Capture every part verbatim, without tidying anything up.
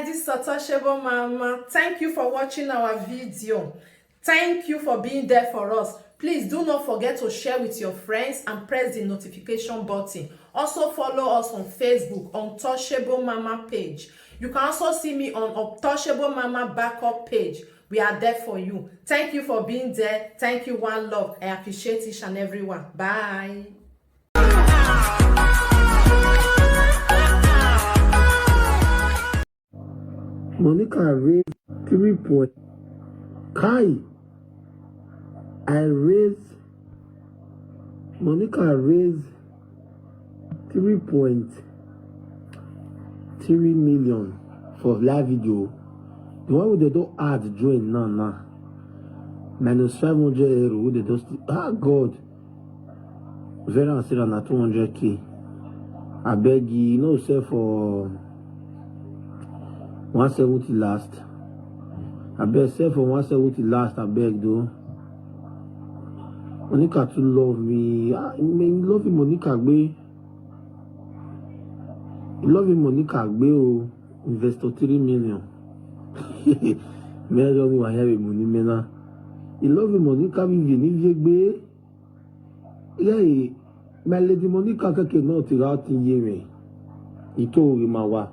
This is Untouchable Mama. Thank you for watching our video. Thank you for being there for us. Please do not forget to share with your friends and press the notification button. Also follow us on Facebook, Untouchable Mama page. You can also see me on Untouchable Mama backup page. We are there for you. Thank you for being there. Thank you, one love. I appreciate each and every one. Bye. Monica raised three point. Kai, I raised. Monica raised three point three million for live video. The one wey dem don add join now now. Minus five hundred euro wey dem don still, ah, God. Vera and Sarah na two hundred K. Abeg, you know, sell for one seventy last. Abeg, sell for one seventy last, abeg, though. Monica too love me. Ah, man, love Monica gbe. Love Monica gbe o. Investor three million. Man, don't know why have money, man. He love Monica, we gbe. Yeah, my lady Monica keke no ti ra tin ye me. Ito ori ma wa.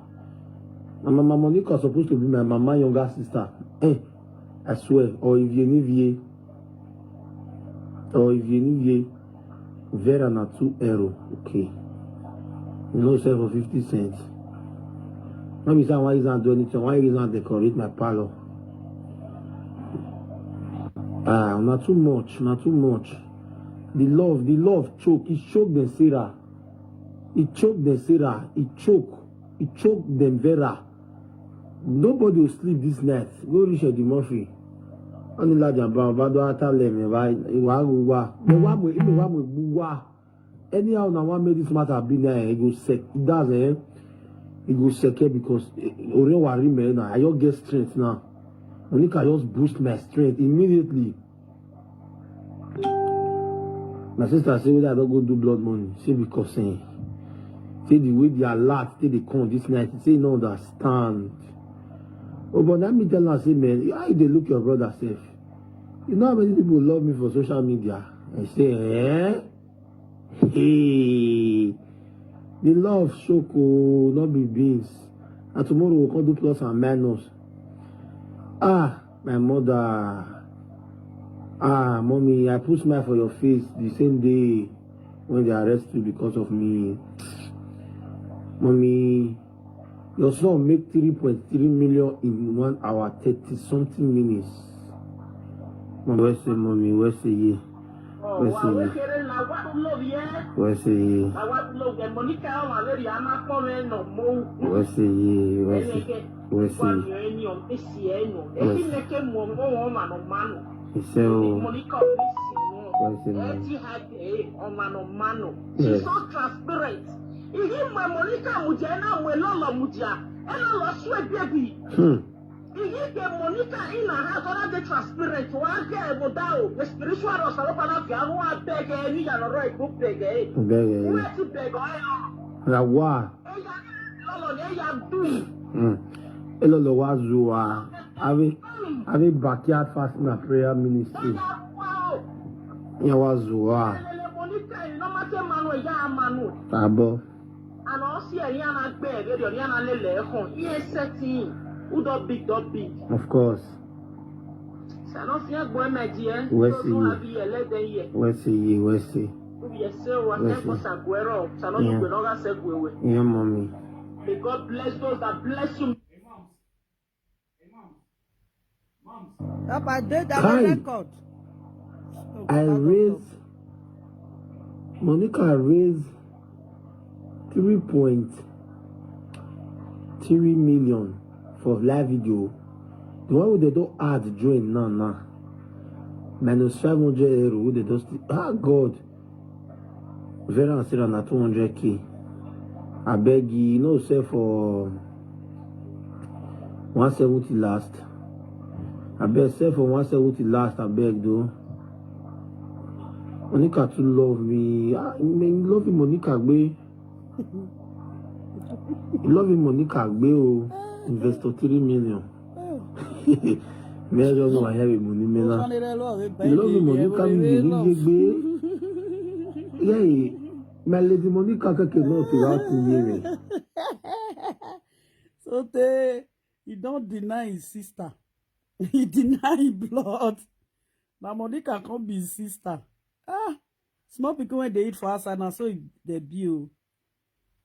My mama Monica supposed to be my mama younger sister. Eh, I swear. Or Ivie Nivie. Or Ivie Nivie. Vera na two euro. Okay. You know, sell for fifty cents. Maybe say I want use am do anything. I want use am decorate my parlor. Ah, not too much, not too much. The love, the love choke. It choke them Sarah. It choke them Sarah. It choke. It choke them Vera. Nobody will sleep this night. Go reach Eddie Murphy. Only like the brown, but don't tell them, right? Iwa, iwa. Iwa, iwa, iwa. Anyhow, now one make this matter be now, eh, e go sec. That's, eh, e go secure because, eh, Orion Wari me now. I just get strength now. Monica just boost my strength immediately. My sister say whether I don't go do blood money, say because, eh, say the way the alert, say they come this night, say no understand. Oh, but let me tell her, say, man, how you dey look your brother self? You know how many people love me for social media? I say, eh? Hey, the love show, oh, not be beans. And tomorrow we'll come do plus and minus. Ah, my mother. Ah, mommy, I put smile for your face the same day when they arrest you because of me. Mommy, your son make three point three million in one hour, thirty something minutes. Where say mommy? Where say ye? Where say ye? Where say ye? Where say ye? Where say ye? Where say ye? Where say ye? Where say ye? Yes. She's so transparent. Ihe mgbe Monica mụja na mgbe Lolo mụja, Lolo swear baby. Hmm. Ihe ke Monica ị na ha zọrọ dị transparent. Wa ke mụda o, the spiritual ọsọrọkwa na fi ahụ abeg, eh, ni ya nọrọ ego beg, eh. Beg, eh. Where to beg, oh, yeah. La wa. Lolo, eh, ya do. Hmm. Elolo wa zuwa. Have a, have a backyard fasting and prayer ministry. Yawa zuwa. Abo. Ana ọ sị ya, ya na-agba ebe dị, ya na-alele ehụ. Ihe setting. Udo big, do big. Of course. Sana ọ sị ya gbuo eme ji ya. Wesi ye. Abi ya lede ye. Wesi ye, wesi. Ubi ya se wa. Wesi. Eko sa guero. Sana ọ gbe no ga se guewe. Yeah, mommy. May God bless those that bless you. Papa, dey that Kai. Record. I raise, Monica raise three point three million for live video. The one wey dem don add join now now. Minus five hundred euro wey dem don still, ah, God. Vera and Sarah na two hundred K. Abeg, you know, sell for one seventy last. Abeg, sell for one seventy last, abeg, though. Monica too love me. Ah, man, love Monica gbe. Love Monica gbe o. Investor three million. Me I don't know I have a money me na. You love the money come you need to be. Yeah, my lady money can take no to out to me. So they, he don't deny his sister. He deny him blood. Now Monica can't be his sister. Ah, small people when they eat for us and so they be.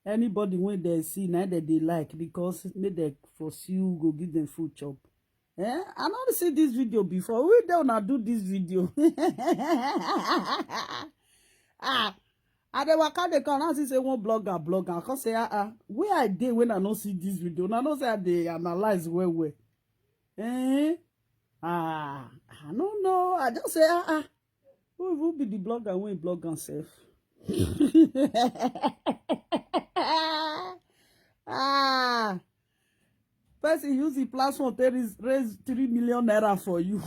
Anybody when they see now that they like because make they foresee who go give them food chop. Eh? I not see this video before. We don't do this video. Ah, I dey waka dey come now see say one blogger blogger I come say ah ah where I dey when I no see this video una know say I dey analyze well well eh ah I no know I just say ah ah who who be the blogger wey blog am sef ah person use the platform take raise raise three million naira for you.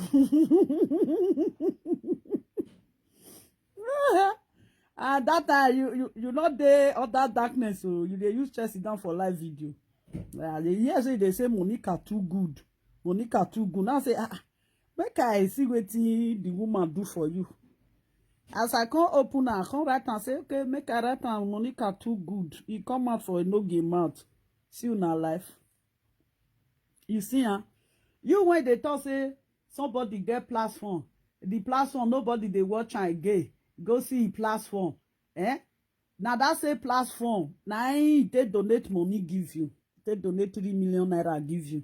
Ah, that time you you you not there other darkness so you dey use chest down for live video. I dey hear say they say Monica too good. Monica too good. Now say ah ah, make I see wetin the woman do for you. As I come open am, I come write am say okay make I write am Monica too good. E come out for enoge mouth. See una life. You see am? You when they talk say somebody get platform, the platform nobody dey watch am again. Go see him platform. Eh? Na that same platform na him take donate money give you. Take donate three million naira give you.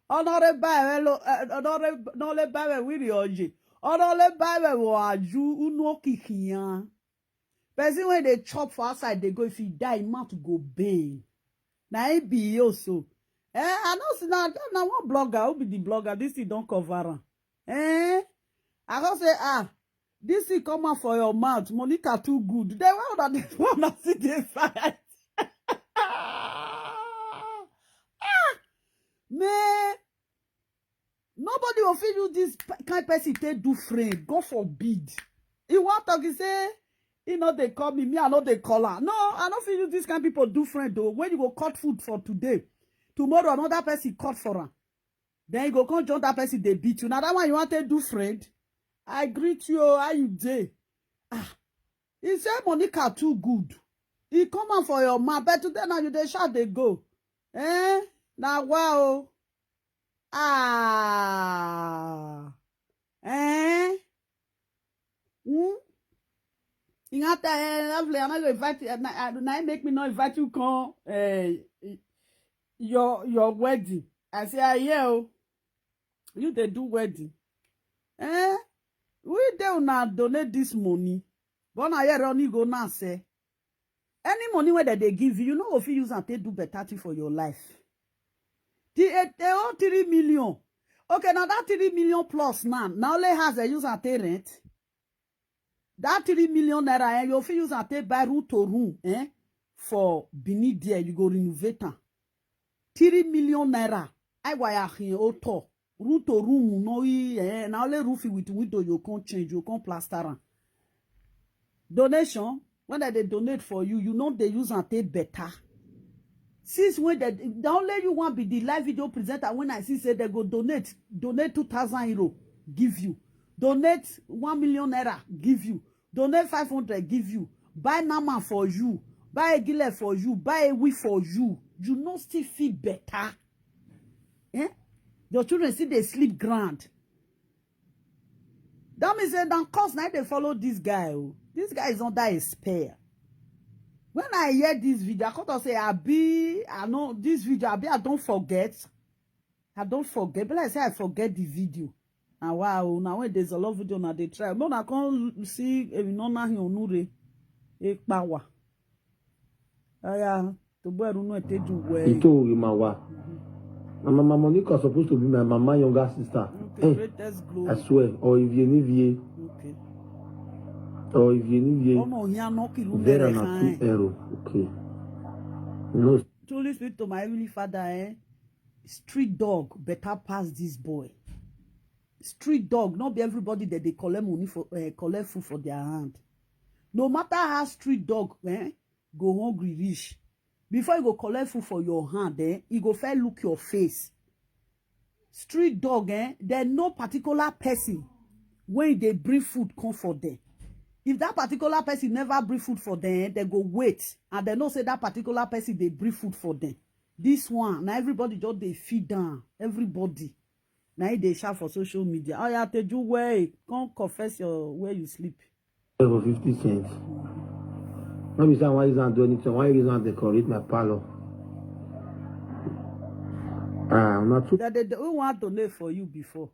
Honorable Bawe lo eh, Honorable Bawe wiri oje. Honorable Bawe wo aju unu okikiyan. Person wey dey chop for outside dey go if he die him mouth go bang. Na him be yo so. Eh, I know see na na one blogger who be the blogger this thing don cover am. Eh, I go say ah this thing come out for your mouth Monica too good. Then why una dey why una still dey fight? Ah, man. Nobody will fit use this pe- kind person take do friend. God forbid. He want talk he say he no dey call me, me I no dey call her. No, I no fit use this kind people do friend though. When you go cut food for today, tomorrow another person cut for am. Then you go come join that person they beat you. Now that one you want to do friend? I greet you. Oh, how you dey? Ah, he say Monica too good. He come out for your mouth, but today now you dey shout dey go. Eh? Na wow. Ah. Eh? Hmm? You have to uh, lovely. I'm not going to invite you. Na na make me not invite you come uh, your your wedding. I say, ah, yeah, oh. You they do wedding. Eh? We dey una donate this money. But na here only go now say any money wey dem dey give you, you no go fit use am take do better thing for your life. The eh, the whole three million. Okay, now that three million plus now, now only has a use am take rent. That three million naira, eh, you fit use am take buy room to room, eh, for Benin there, you go renovate am. Three million naira. I wire here auto. Room to room, no, eh, na only roof with window you can't change, you can't plaster am. Donation, when they donate for you, you know they use and take better. Since when they, the only you want be the live video presenter, when I see say they go donate, donate two thousand euro, give you. Donate one million naira, give you. Donate five hundred, give you. Buy nama for you. Buy a gile for you. Buy a wig for you. You know still feel better. Eh? Your children see they sleep ground. That means that cause now they follow this guy. Oh. This guy is under a spell. When I hear this video, I come to say, I be, I know this video, I be, I don't forget. I don't forget. But like I say, I forget the video. And wow, now when there's a lot of video, now they try. But I can't see, eh, you know, now he onure. A power. Aya, to boy, I don't know what they do well. Ito Rimawa. My mama Monica supposed to be my mama younger sister. Okay, greatest glory. I swear. Or Ivie Nivie. Okay. Or Ivie Nivie. Ọmọ yẹn anọ kìlú Vera mẹ́rẹ̀ na kan two ero. Okay. No. Truly speak to my heavenly father, eh? Street dog better pass this boy. Street dog, not be everybody that they collect money for, uh, collect food for their hand. No matter how street dog, eh? go hungry reach. Before you go collect food for your hand, eh, you go first look your face. Street dog, eh, there no particular person when they bring food come for them. If that particular person never bring food for them, they go wait, and they know say that particular person they bring food for them. This one, now everybody just they feed down. Everybody. Now they shout for social media. Oh yeah, Teju, where? Come confess your where you sleep. For fifty cents. No be say I wan use am do anything. I wan use am decorate my parlor. Ah, na too. That they, they who want donate for you before.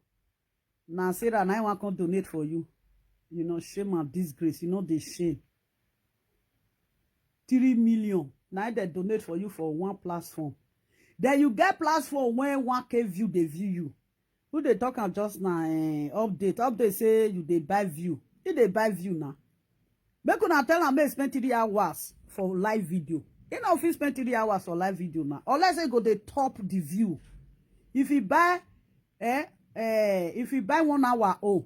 Now Sarah, now I want to donate for you. You know, shame and disgrace. You know the shame. Three million. Now they donate for you for one platform. Then you get platform when one K view they view you. Who they talk am just now? Eh, update. Update say you they buy view. You they buy view now. Make una tell am make spend three hours for live video. You know if you spend three hours for live video now, unless they go they top the view. If you buy, eh, eh, if you buy one hour, oh,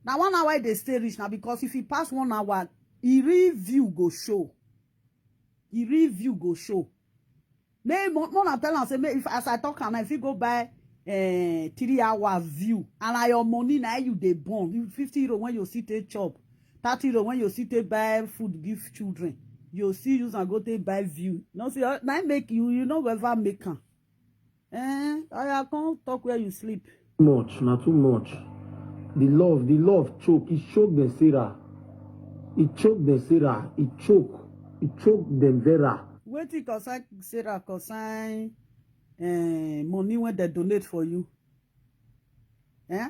now one hour they stay rich now because if you pass one hour, e real view go show. E real view go show. May mo mo na tell am say make if as I talk am now, if you go buy eh, three hours view and na your money na you dey burn, you fifty euro when you see take chop, thirty euro when you see take buy food give children, you see use am go take buy view. No see na im make you you no go ever make am. Eh, oya come talk where you sleep. Much, na too much. The love, the love choke. It choke them Sarah. It choke them Sarah. It choke. It choke them Vera. Wetin concern Sarah concern eh, money wey dem donate for you? Eh?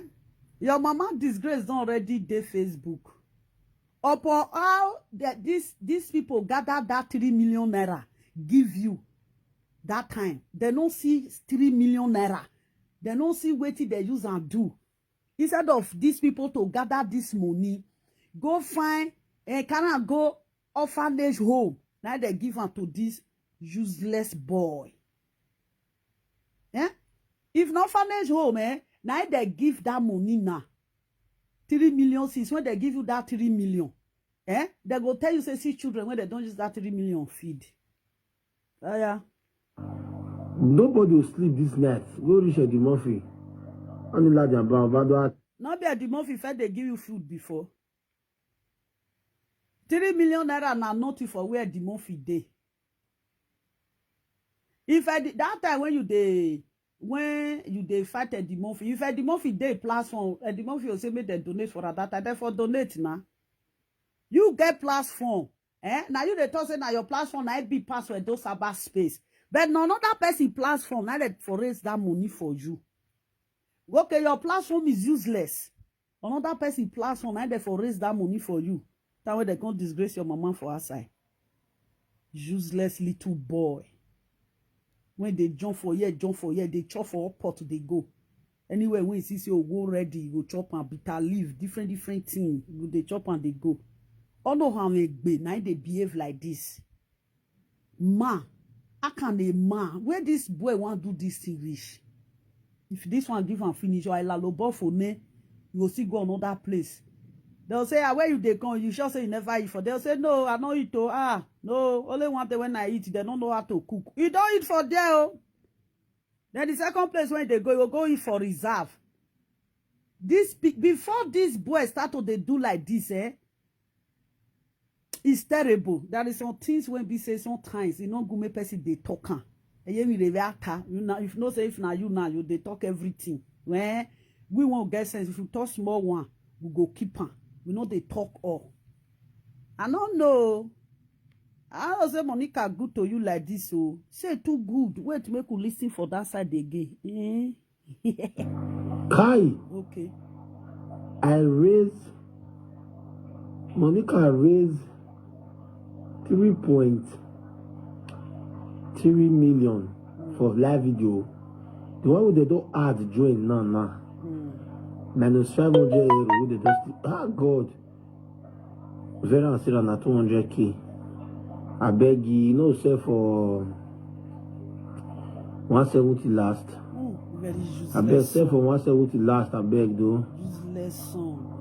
Your mama disgrace don already dey Facebook. Upon how that this these people gather that three million naira give you that time, dem no see three million naira. Dem no see wetin dem use am do. Instead of these people to gather this money, go find and carry am go orphanage home. Now they give am to this useless boy. Eh? If na orphanage home, eh, now they give that money now. Three million since when they give you that three million. Eh? They go tell you say see children when they don't use that three million feed. Oh yeah. Nobody will sleep this night. Go reach Eddie Murphy. Only like their brown bad. No be Eddie Murphy first they give you food before. Three million naira na nothing for where Eddie Murphy dey. If I did that time when you dey when you dey fight Eddie Murphy, if Eddie Murphy dey platform, Eddie Murphy will say make dem donate for that time. Therefore donate na. You get platform. Eh? Now you dey talk say na your platform na big pass for those cyber space. But na another person platform na dey for raise that money for you. Okay, your platform is useless. Another person platform na dey for raise that money for you. Time when they come disgrace your mama for outside. Useless little boy. When they jump for here, jump for here, they chop for all pot they go. Anywhere when you see say owo ready, you go chop and bitter leaf, different different thing. You go dey chop and they go. All know how they be, now they behave like this. Ma, how can a man where this boy want do this thing reach? If this one give am finish, or I lalobo for ne, you go still go another place. They'll say, ah, where you dey come? You sure say you never eat for? They'll say, no, I no eat oh. Ah, no, only one day when I eat, they don't know how to cook. You don't eat for there oh. Then the second place when they go, you go eat for reserve. This before this boy start to they do like this, eh? It's terrible. There is some things when be say sometimes you know go make person they talk am. And you will ata. You know, if no say if now you now you they talk everything. When we won't get sense, if you talk small one, we go keep am. We know they talk all. I don't know. I don't say Monica good to you like this, so say too good. Wait, make you listen for that side again. Eh? Kai, Okay. I raise Monica raise three point three million for live video. The one wey they don't add join now now. Minus five hundred euro wey they just ah God. Vera and Sarah na two hundred K. I beg you, you know sell for one seventy last. Mm, very useless. I beg sell for one seventy last, I beg though. Useless son.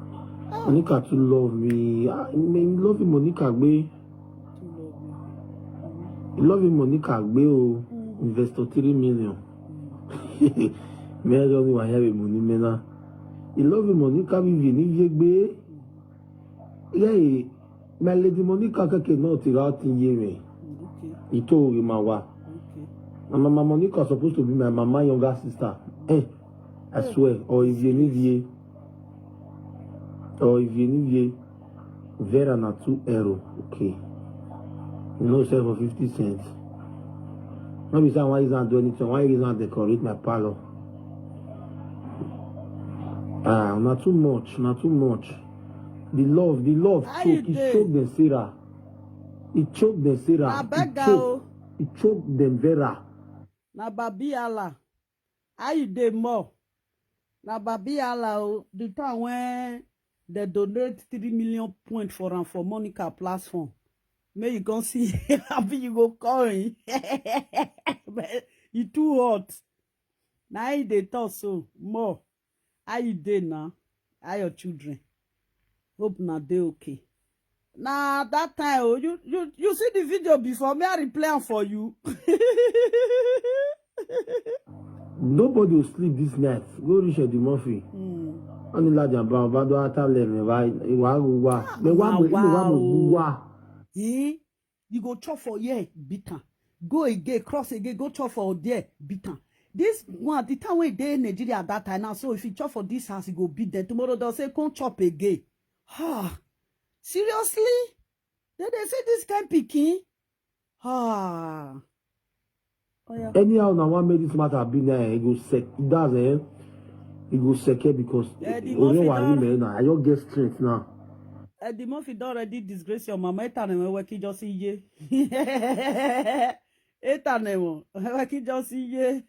Monica too love me. Ah, me love you, Monica gbe. Too love me. Love Monica gbé o, investor three million. Mẹ́rin ni wàá yá mi mọ̀ ní mẹ́ná. Love Monica bí Vini yé gbé. Yeah, my lady Monica kẹ̀kẹ́ náà ti ra ti yé mi. Ìtò òrì máa wà. My mama Monica supposed to be my mama younger sister. Eh, I swear. Or if you need ye. Or if you need ye. Vera na two euro. Okay. You know, sell for fifty cents. No be say I wan use am do anything. I wan use am decorate my parlor. Ah, na too much. Na too much. The love, the love choke. It choke them, Sarah. It choke them, Sarah. It choke. It choke them, Vera. Na Babi Allah. How you dey more? Na Babi Allah o. The time when they donate three million point for am for Monica platform. May you come see happy you go call him. But e too hot. Na he dey talk so more. How you dey now? How your children? Hope na dey okay. Na that time, oh, you you you see the video before me, I replay am for you. Nobody will sleep this night. Go reach Eddie Murphy. Only Laja Brown, Bado Atalem, Iwa Ruwa. Me wa mo, me wa mo wa. Eh? You go chop for here, beat am. Go again, cross again, go chop for there, beat am. This one, the time wey dey Nigeria at that time now, so if you chop for this house, you go beat them. Tomorrow they'll say, "Come chop again." Ha! Seriously? Then they say this kind pikin? Ha! Oh, yeah. Anyhow, now one make this matter be now, eh, e go sec, that's, eh, e go secure because Eh, the Oyo Murphy wa don- him, eh, now. I just get strength now. Eddie Murphy don already disgrace your mama. Eta na we ki just ye. Eta na we ki just ye.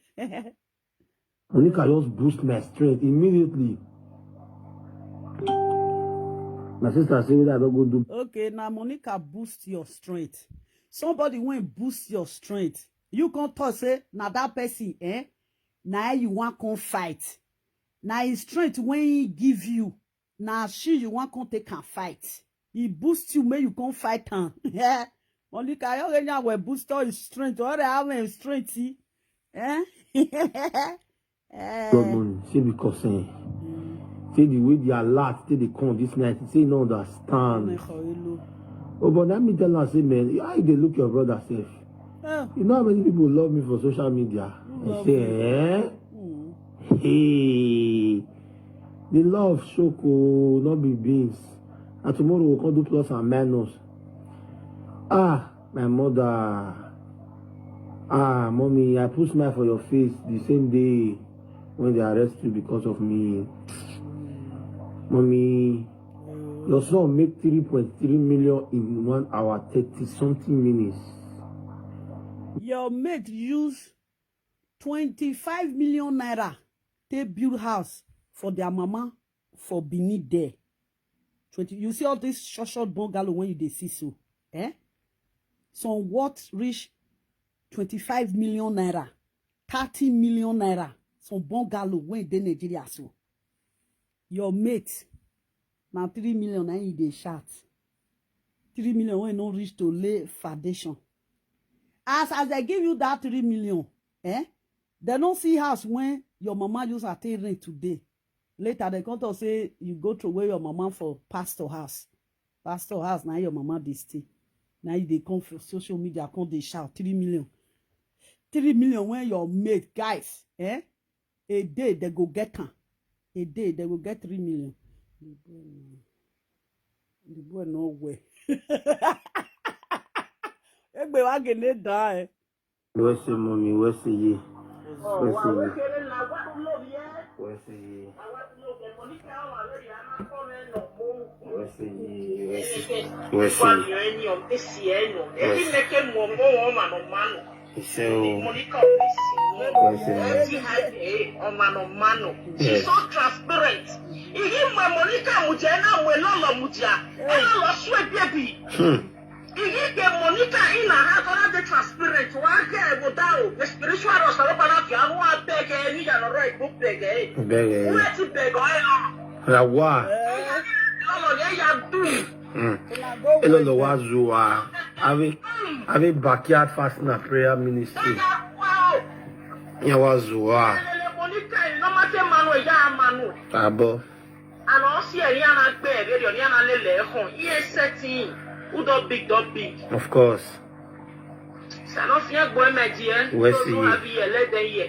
Monica just boost my strength immediately. My sister say, "Whether I don't go do." Okay, now Monica boost your strength. Somebody when boost your strength, you can't talk say, "Now that person, eh? Now you want come fight." Now his strength when he give you, now she you want come take and fight. He boost you, may you come fight am. Yeah. Monica, you already will boost all his strength. All the have his strength, see? Eh? Eh. Good morning. Say because, eh, say the way the alert, say they come this night, say no understand. Oh, but let me tell her, say, man, how you dey look your brother self? Ah. You know how many people love me for social media? Who I love say, you? Eh? Mm. Hey, the love show, oh, not be beans. And tomorrow we'll come do plus and minus. Ah, my mother. Ah, mommy, I put smile for your face the same day when they arrest you because of me. Mommy, your son make three point three million in one hour, thirty something minutes. Your mate use twenty-five million naira take build house for their mama for Benin there. Twenty, you see all this short, short bungalow when you dey see so, eh? Some worth reach twenty-five million naira, thirty million naira. Some bungalow when dey Nigeria so. Your mate, na three million na him dey shout. Three million when no reach to lay foundation. As, as they give you that three million, eh? They don't see house when your mama use her take rent today. Later, they come talk say you go throw away your mama for pastor house. Pastor house, now your mama dey stay. Now you dey come for social media, come dey shout three million. Three million when your mate, guys, eh? A day they go get am. A day they go get three million. The boy no, the boy no well. Egbe wa gele da, eh. Where's the mommy? Where's the ye? Where's the ye? Where's the ye? Where's the ye? Where's the ye? Where's the ye? Where's the ye? He said, oh, where's the ye? She's so transparent. Even when Monica Mudia, now we love Mudia, and I love sweet baby. Hmm. He get Monica in her house, all the transparent. One guy go down. The spiritual was a lot of young one beg, and you are right, book beg, eh? Beg, eh? Where to beg? Oh, yeah. La wa. Oh, yeah, yeah, do. Hmm. Elo lo wa zuwa. Ave. Hmm. Have a backyard fasting and prayer ministry. Yawa zuwa. Abo. Of course.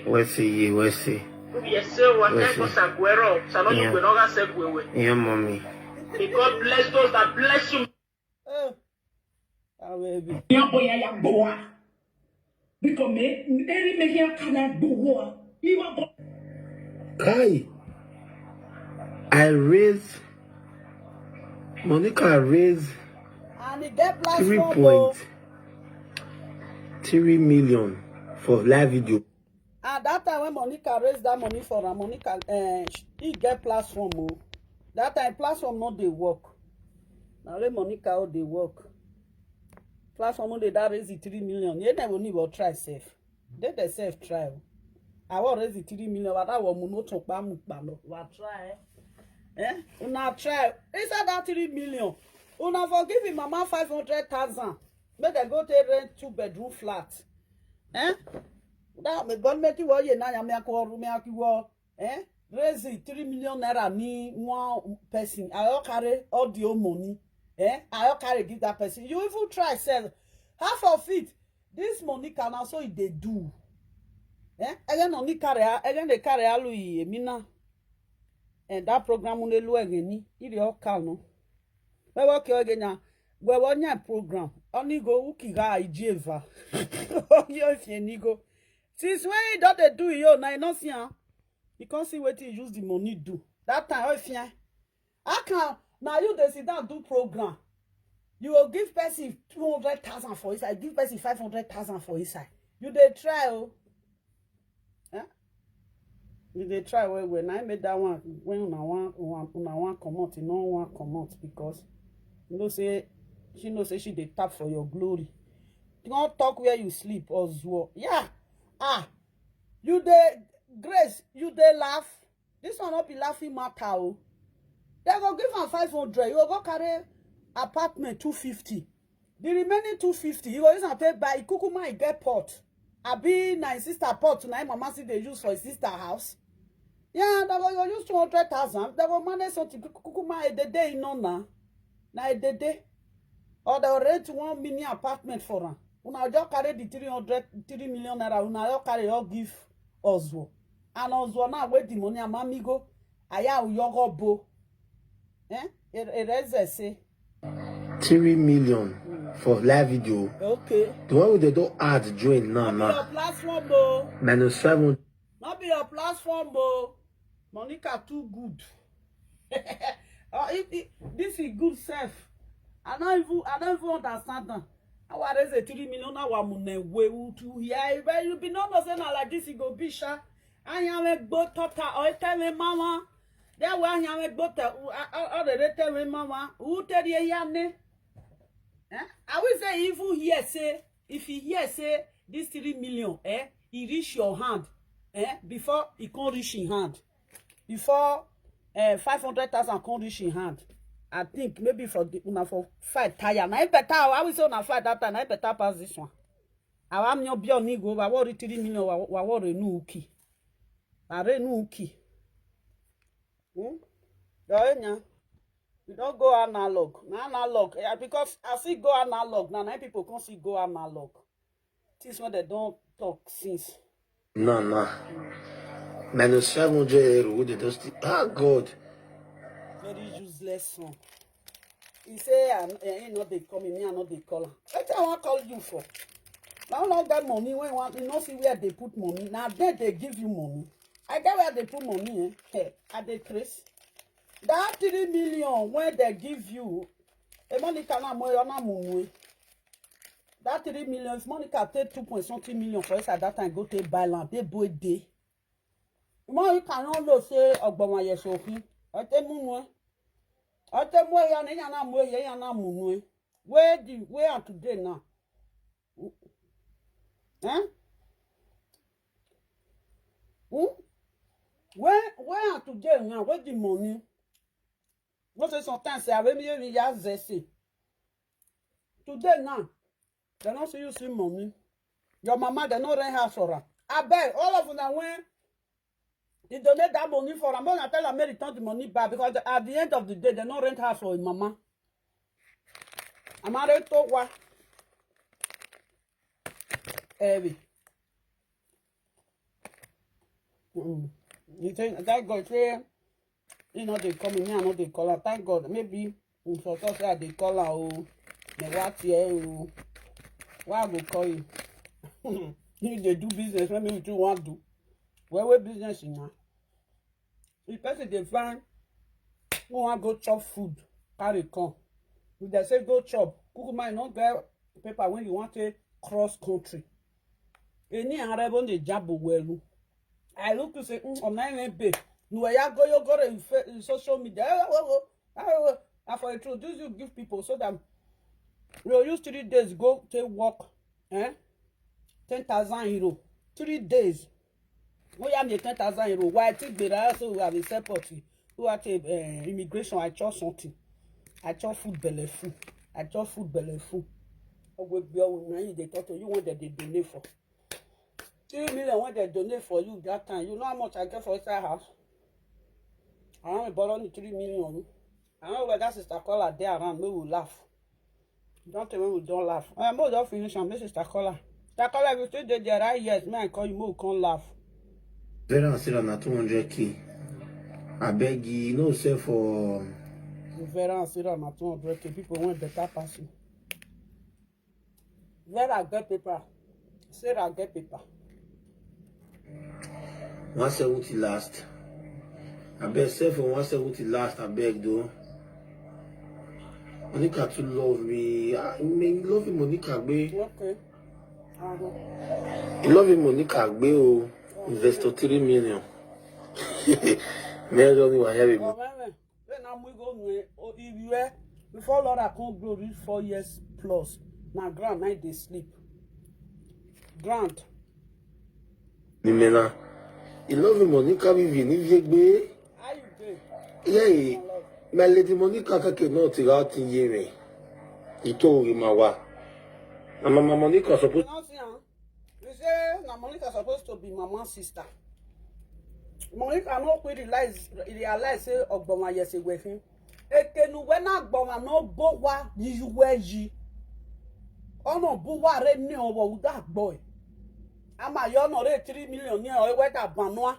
Wesi ye, wesi. Wesi. Yeah, mommy. May God bless those that bless you. Eh, awebi. Ya boy, ya boy. Because me, every me here can I go war. You are boy. Kai, I raise, Monica raise And e get three platform o. point three million for live video. And that time when Monica raise that money for her, Monica, eh, sh- he get platform o. That time platform no dey work. Na only Monica o dey work. Platform no dey that raise the three million. Ye na we need to try sef. They dey sef try o. I wan raise the three million, but that one no chop am pa no. Wa try. Eh? Una try. Inside that three million, una for give him mama five hundred thousand. Make dem go take rent two bedroom flat. Eh? That may God make you all ye na ya me akwa room me akwa. Eh? Raise it three million naira ni one person. I all carry all the old money. Eh? I all carry give that person. You even try sell half of it. This money can also e dey do. Eh? Again, only carry, again they carry alu emina. And that program will do again. It all count no. We work again now. We want your program. Only go ukiga ijeva. Only if you go. Since when he don dey do you na you no see am. You can't see what he use the money do. That time, oh, if you, how can now you dey sit down do program? You will give person two hundred thousand for inside, give person five hundred thousand for inside. You dey try o. Eh? You dey try well well. Na I made that one when una wan una wan comot, you no wan comot because you know say she know say she dey tap for your glory. You wan talk where you sleep or zuo. Yeah. Ah, you dey Grace, you dey laugh. This one no be laughing matter o. They go give am five hundred. You go go carry apartment two fifty. The remaining two fifty, you go use am take buy kukuma e get pot. Abi na his sister pot na him mama still dey use for his sister house. Yeah, they go you use two hundred thousand. They go manage something kukuma e dey dey no na. Na e dey dey. Or they rent one mini apartment for am. Una just carry the three hundred, three million naira. Una just carry all give Ozuo. And Ozuo now wait the money. Amamigo. Aya uyogo bo. Eh? Ereze say. Three million for live video. Okay. The one wey they don add join now. Not be your platform o. Minus seven. Not be your platform o. Monica too good. Oh, if, if, this is good self. I don't even I don't even understand them. Our raise a three million our money way to here. But you be not know say na like this it go be sha. I am a go tota or tell me mama. That way I am a go to all the tell me mama. Who tell you here ne? Eh? I will say even here say if he hear say this three million, eh, he reach your hand, eh, before he come reach in hand, before eh, five hundred thousand come reach in hand. I think maybe for the una for fight tire. Na it better. I will say una fight that time. Na it better pass this one. Our million bill ni go. Wa worry three million. Wa wa worry no uki. Are no uki. Hmm? Doenya. We don't go analog. Na analog. Yeah, because I see go analog. Now, now people can see go analog. Things when they don't talk since. No, no. Minus seven hundred euro. They just ah God. Very useless one. He say I, I ain't not they call me. Me I not they call her. What I want call you for? Now not that money when want you not see where they put money. Now then they give you money. I get where they put money. Eh? Hey, are they crazy? That three million when they give you, a money cannot more on money. That three million, if Monica take two point something million for us at that time, go take buy land, they boy day. Money cannot know say Ogboma Yesoki. I take money. I take money and then I'm way and I'm money. Where the where are today now? Eh? Hmm? Where where are today now? Where the money? What say sometimes say I will be just say. Today now, They no see you see money. Your mama, they no rent house for her. I beg all of una when you donate that money for her, I'm gonna tell her make return the money back, because at the end of the day, they no rent house for your mama. I'm married to what? Heavy. Mm. You think that God say you know they call me, me I know they call her. Thank God. Maybe in for talk say I dey call her. Oh, me what here? Oh, why I go call you? You dey do business when me you want do. Where we business in now? The person dey find who want go chop food, carry come. If they say go chop, kukuma you no get paper when you want to cross country. Any arable dey jab well. I look to say, mm, on nine be. No, I go you go in social media. I for introduce you give people so that you use three days go take work. Eh? Ten thousand euro. Three days. Oh yeah, me ten thousand euro. Why I take the so we have a support. Who I take uh, immigration? I chop something. I chop food belly full. I chop food belly full. Oh, we be all now. They talk to you what they donate for. Three million when they donate for you that time. You know how much I get for inside house? I only borrow only three million. I don't know whether sister call her there around. We will laugh. Don't tell me we don't laugh. I mo don't finish am. Make sister call her. Sister call her. If you still dey there, right? Yes, me I call you. Mo come laugh. Vera and Sarah na two hundred k. I beg you, you know, sell for Vera and Sarah na two hundred k. People want better person. Vera get paper. Sarah get paper. One seventy last. I beg, sell for one seventy last. I beg though. Monica too love me. Ah, me love you, Monica gbe. Okay. Uh-huh. You love you, Monica gbe o. Investor three million. Me I don't know what I have. Oh, man, man. Then I'm we go nwe. Oh, if you were before Laura come grow reach four years plus. Now grand night they sleep. Grand. Nimena. You love you, Monica, me vini viegbe. How you doing? Yeah, my lady Monica kake no ti ra tin ye me. Ito ori ma wa. Na mama Monica suppose You know, see, huh? You say na Monica supposed to be mama sister. Monica no quick realize realize say Ogboma yes a wedding. Ekenu wena Ogboma no bo wa ni you wear yi. Ono bu wa re ni owo uda boy. Ama yo no re three million ni o weta banwa.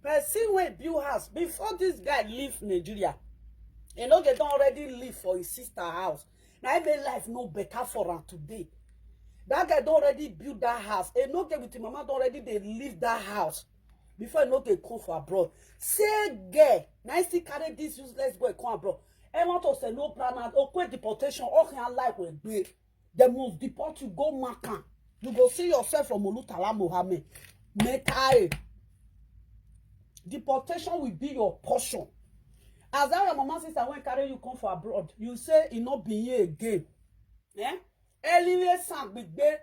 Person wey build house before this guy leave Nigeria, he no get don already live for his sister house. Na him make life no better for am today. That guy don already build that house. He no get with him mama don already dey live that house before he no dey come for abroad. Say girl, na him still carry this useless boy come abroad. Ẹ wọ́n tó sẹ̀ ló plan out, ó pé deportation, ó kàn án láìpẹ́ gbé. They must deport you, go Makan. You go see yourself from Olutala Mohammed. Metae. Deportation will be your portion. As that your mama sister when carry you come for abroad, you say e no be here again. Eh? Eliwe Sangbigbe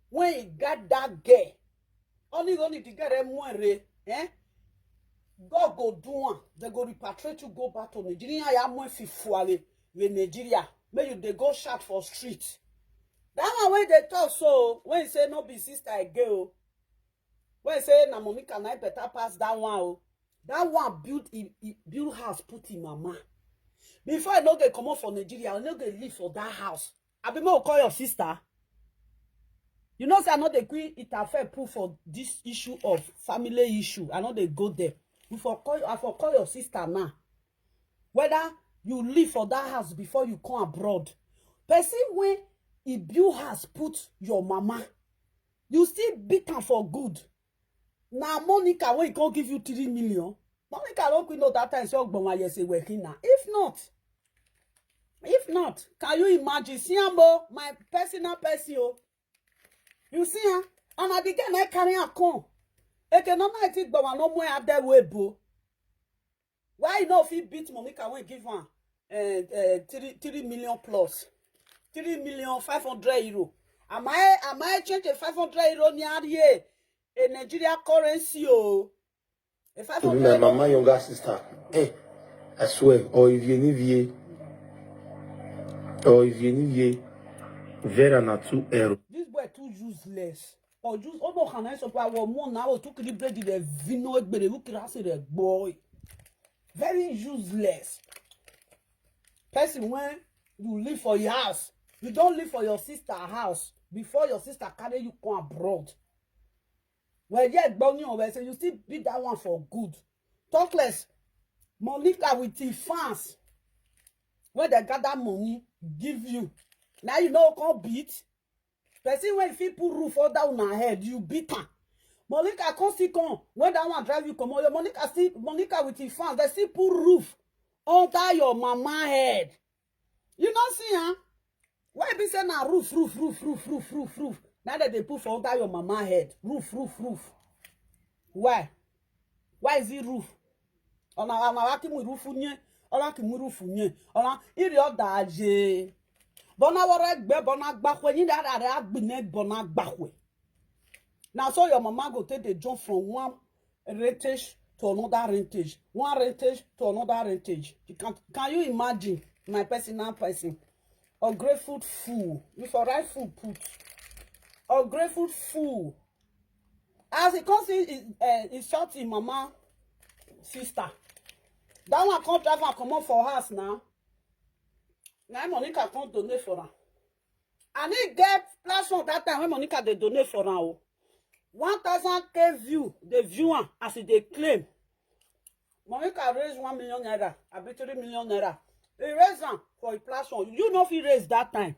when he got that girl. Only only the girl dem were, eh? God go do one. They go repatriate you, go back to Nigeria. Ya mo fi fuale with Nigeria. May you they go shout for street. That one when they talk so when he say no be sister again. When he say na Monica na better pass that one. Oh. That one build he, he build house put in mama. Before I no get come up for Nigeria, I no get live for that house. I be more call your sister. You know say I no dey gree interfere put for this issue of family issue. I no dey go there. You for call I for call your sister now. Whether you live for that house before you come abroad. Person when he build house put your mama. You still beat am for good. Na Monica wey go give you three million. Monica no quick know that time say Ogboma yes a working now. If not, if not, can you imagine? See am o, my personal person o. You see am? And I begin I carry am come. Eke no na ti Ogboma no more ade webo. Why you no fit beat Monica wey give am uh, uh, three three million plus three million five hundred euro? Am I am I change a five hundred euro ni ariye a Nigeria currency o? A five To be hundred my mama younger sister. Eh, I swear, or if you need ye, or if you need ye, Vera na too ero. This boy too useless. Or use omo kana so pa wo mo na o too kiri bread the vino egbere who kira se the boy. Very useless. Person when you live for your house, you don't live for your sister house before your sister carry you come abroad. Well, yeah, gbonyo we say you still beat that one for good. Talk less. Monica with the fans, when they gather money, give you. Now you know come beat. Person when fit put roof under una head, you beat am. Monica come still come when that one drive you comot. Your Monica still Monica with him fans, they still put roof under your mama head. You no see, huh? Why be say na roof, roof, roof, roof, roof, roof, roof? Now that they put for under your mama head, roof, roof, roof. Why? Why is it roof? Ona ona waki mu roof nye, ona ki mu roof nye, ona iri oda aje. Bona wore gbe bona gbakwe ni da da da gbine bona gbakwe. Now so your mama go take the jump from one rentage to another rentage, one rentage to another rentage. You can can you imagine, my personal person? Ungrateful fool. You for right fool put. Ungrateful fool. As he come see, he, uh, he shot him mama sister. That one come drive and comot for house now. Now Monica come donate for her. And he get platform that time when Monica dey donate for am o. One thousand K view, the viewer as e dey claim. Monica raise one million naira, abi three million naira. He raise am for a platform. You no fit raise that time.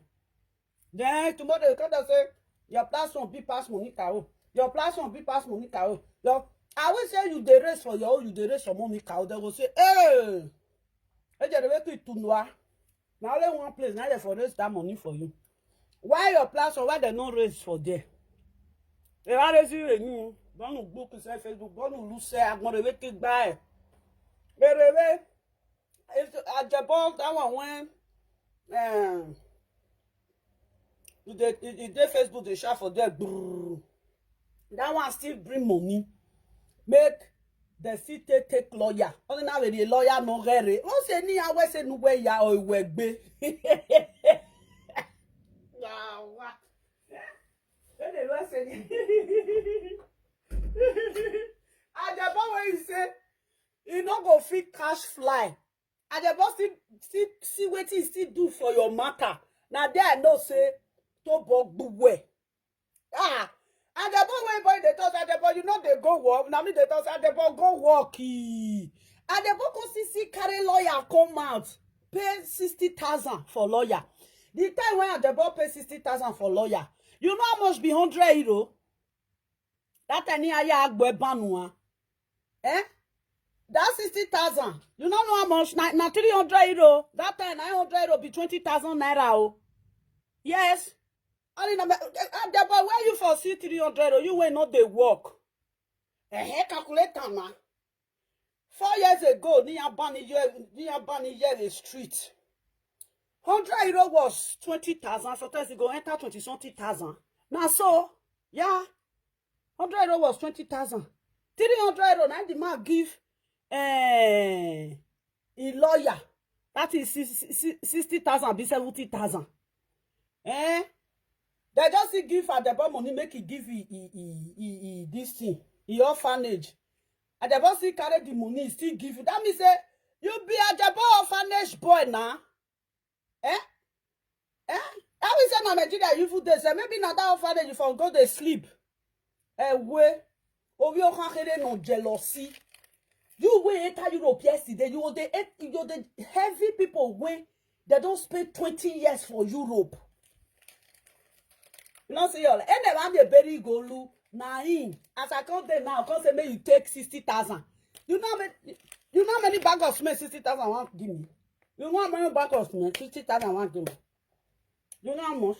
Then tomorrow they come and say your platform be pass Monica o. Your platform be pass Monica o. Your I will say you dey raise for your own, you dey raise for Monica o. They go say, hey, hey, they wait to Noah. Now only one place, now they for raise that money for you. Why your platform? Why they no raise for there? They are raising a new. Don't look book inside Facebook. Don't look say I'm gonna make it buy. Erebe, if Ajebol that one when um, you dey you you dey Facebook dey shout for there. Brrr. That one still bring money. Make the fit take take lawyer. Only now the lawyer no rere. Wọ́n ṣe ní awẹ́ ṣe nu wẹ́ ya ọ̀ ìwẹ̀ gbé. Yàwá. Wọ́n lè lọ ṣe ní. Àjẹ̀bọ́ wọ́n yìí ṣe. E no go fit catch fly. Àjẹ̀bọ́ still still see wetin e still do for your matter. Na there I know say to bọ gbogbo ẹ̀. Ah, Àjẹ̀bọ́ wey boy dey talk, Àjẹ̀bọ́ you no dey go work. Na me dey talk say Àjẹ̀bọ́ go work. Ee. Àjẹ̀bọ́ come see see carry lawyer come out, pay sixty thousand for lawyer. The time when Àjẹ̀bọ́ pay sixty thousand for lawyer, you know how much be hundred euro? That time ni aya agbo ẹ banu wa. Eh? That sixty thousand, you no know how much? Na na three hundred euro. That time nine hundred euro be twenty thousand naira o. Yes. Only na Àjẹ̀bọ́ where you for see three hundred o? You wey no dey work. Eh, calculate am na. Four years ago, ni abani here, ni abani here the street. Hundred euro was twenty thousand. Sometimes e go enter twenty something thousand. Na so, yeah, hundred euro was twenty thousand. Three hundred euro na the man give eh, a lawyer. That is sixty thousand be seventy thousand. Eh? They just still give Àjẹ̀bọ́ money make he give he, he, he, he, he, this thing, he orphanage. Àjẹ̀bọ́ still carry the money, still give you. That means say you be Àjẹ̀bọ́ orphanage boy now. Eh? Eh? How is that na Nigeria you even dey say maybe na that orphanage you for go dey sleep? Ewe, obi okan kere no jealousy. You wey enter Europe yesterday, you dey you dey heavy people wey they don spend twenty years for Europe. You know say your and dem dey bury golu na him. As I come there now, come say make you take sixty thousand. You know how many you know how many bag of cement sixty thousand wan give me? You know how many bag of cement sixty thousand wan give me? You know how much?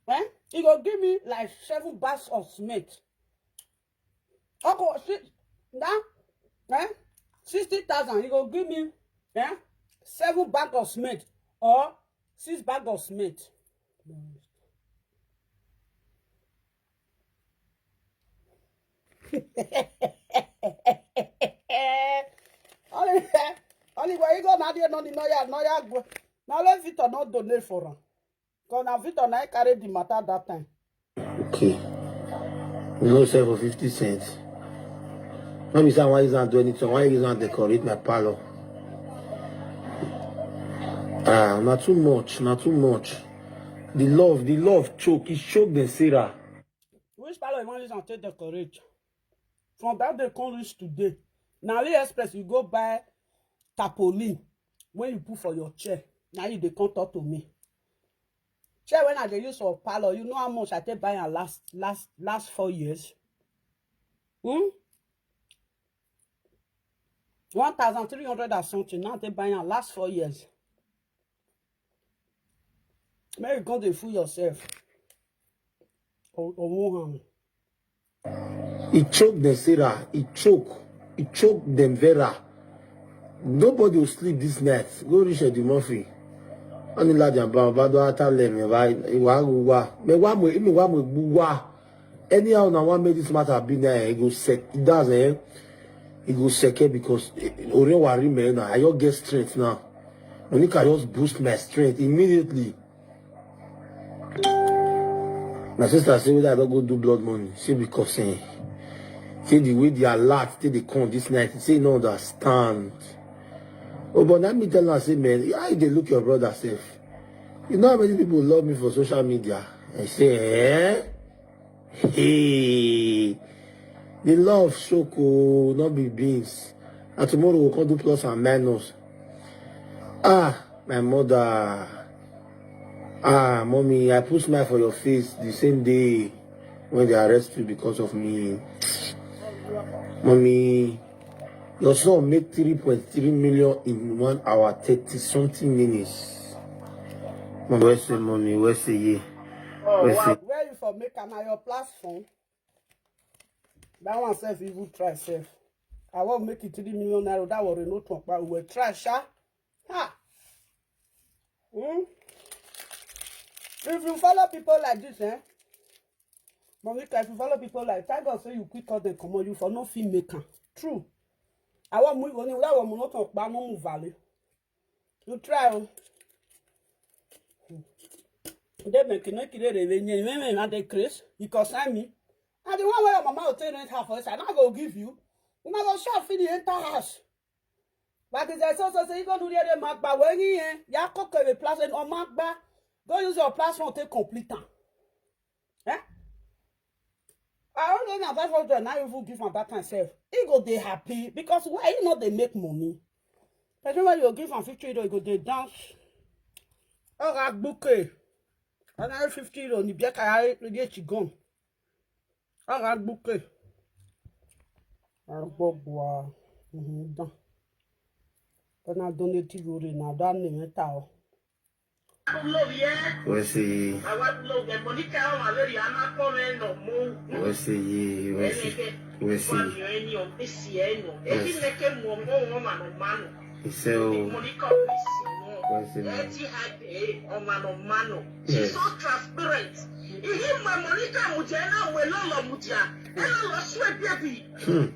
Eh? He go give me like seven bags of cement. Okay, see, that eh? Sixty thousand. He go give me eh? Seven bag of cement or six bag of cement. Only only where you go now, there no the no ya no ya go. Now let Victor not donate for am. Because na Victor na him carry the matter that time. Okay. You know, sell for fifty cents. Let me say, why is not do anything? Why is not decorate my parlor? Ah, not too much, not too much. The love, the love choke. It choke the Sarah. Which parlor you want use am take decorate? From that day come reach today, na AliExpress you go buy tarpaulin when you put for your chair. Now you dey come talk to me. Chair when I dey use for parlor, you know how much I take buy am last last last four years? Hmm? One thousand three hundred and something. Now I take buy am last four years. Make you come dey fool yourself. Or, or won't harm. It choke the Sarah. It choke. It choke them Vera. Nobody will sleep this night. Go reach Eddie Murphy. Only like them bound, but don't tell them, right? Iwa guwa. Me wa mo, me wa mo guwa. Anyhow, now one make this matter be there. It go sec. It does, eh? It go sec, eh, because, eh, Ore Wari me now. I just get strength now. Monica just boost my strength immediately. My sister say whether I don't go do blood money. Say because, eh, say the way they alert, say they come this night, say no understand. Oh, but let me tell her, say, man, how they look your brother self? You know how many people love me for social media? I say, eh? Hey, the love show could not be beans. And tomorrow we'll come do plus and minus. Ah, my mother. Ah, mommy, I put smile for your face the same day when they arrest you because of me. Mommy, your son made three point three million in one hour, thirty something minutes. Mommy, where's the money? Where's the year? Where's the Where you for make am na your platform? That one self even try self. I want make it three million naira. That one no talk about we try sha. Ha. Hmm? If you follow people like this, eh? Monica, if you follow people like, thank God say you quick call them come on, you for no fit make am. True. I want move on that one no talk about no move valley. You try. Oh. They make no kire re re nye me me na dey craze. You concern me. And the one where your mama will take rent her for us, I not go give you. Una go shop fit the enter house. But it's so so say you go do the other mark, but when you, eh, you cook a place and on mark, go use your platform to complete am. Eh? I don't know na five hundred now you give am that time sef. He go dey happy because why he no dey make money? Person wey you give am fifty euro, he go dey dance. Oga gbuke. Another fifty euro ni bia ka ya ye chigon. Oga gbuke. Agbogbo a. Mhm, done. Kana donate euro na that name ta o. Love, yeah. Where's the year? I want love. The Monica, I want very, I'm not coming no more. Where's the year? Where's the year? Where's the year? Any of this year, no. Every Yes. Make a more, more, more, man, man. He said, oh, Monica, this year, no. Where's the money? Eti hade, oh, man, oh, man, no. She's Yes. So transparent. He him my Monica, Mujana, we lolo, Muja. And I lost sweat, baby. Hmm.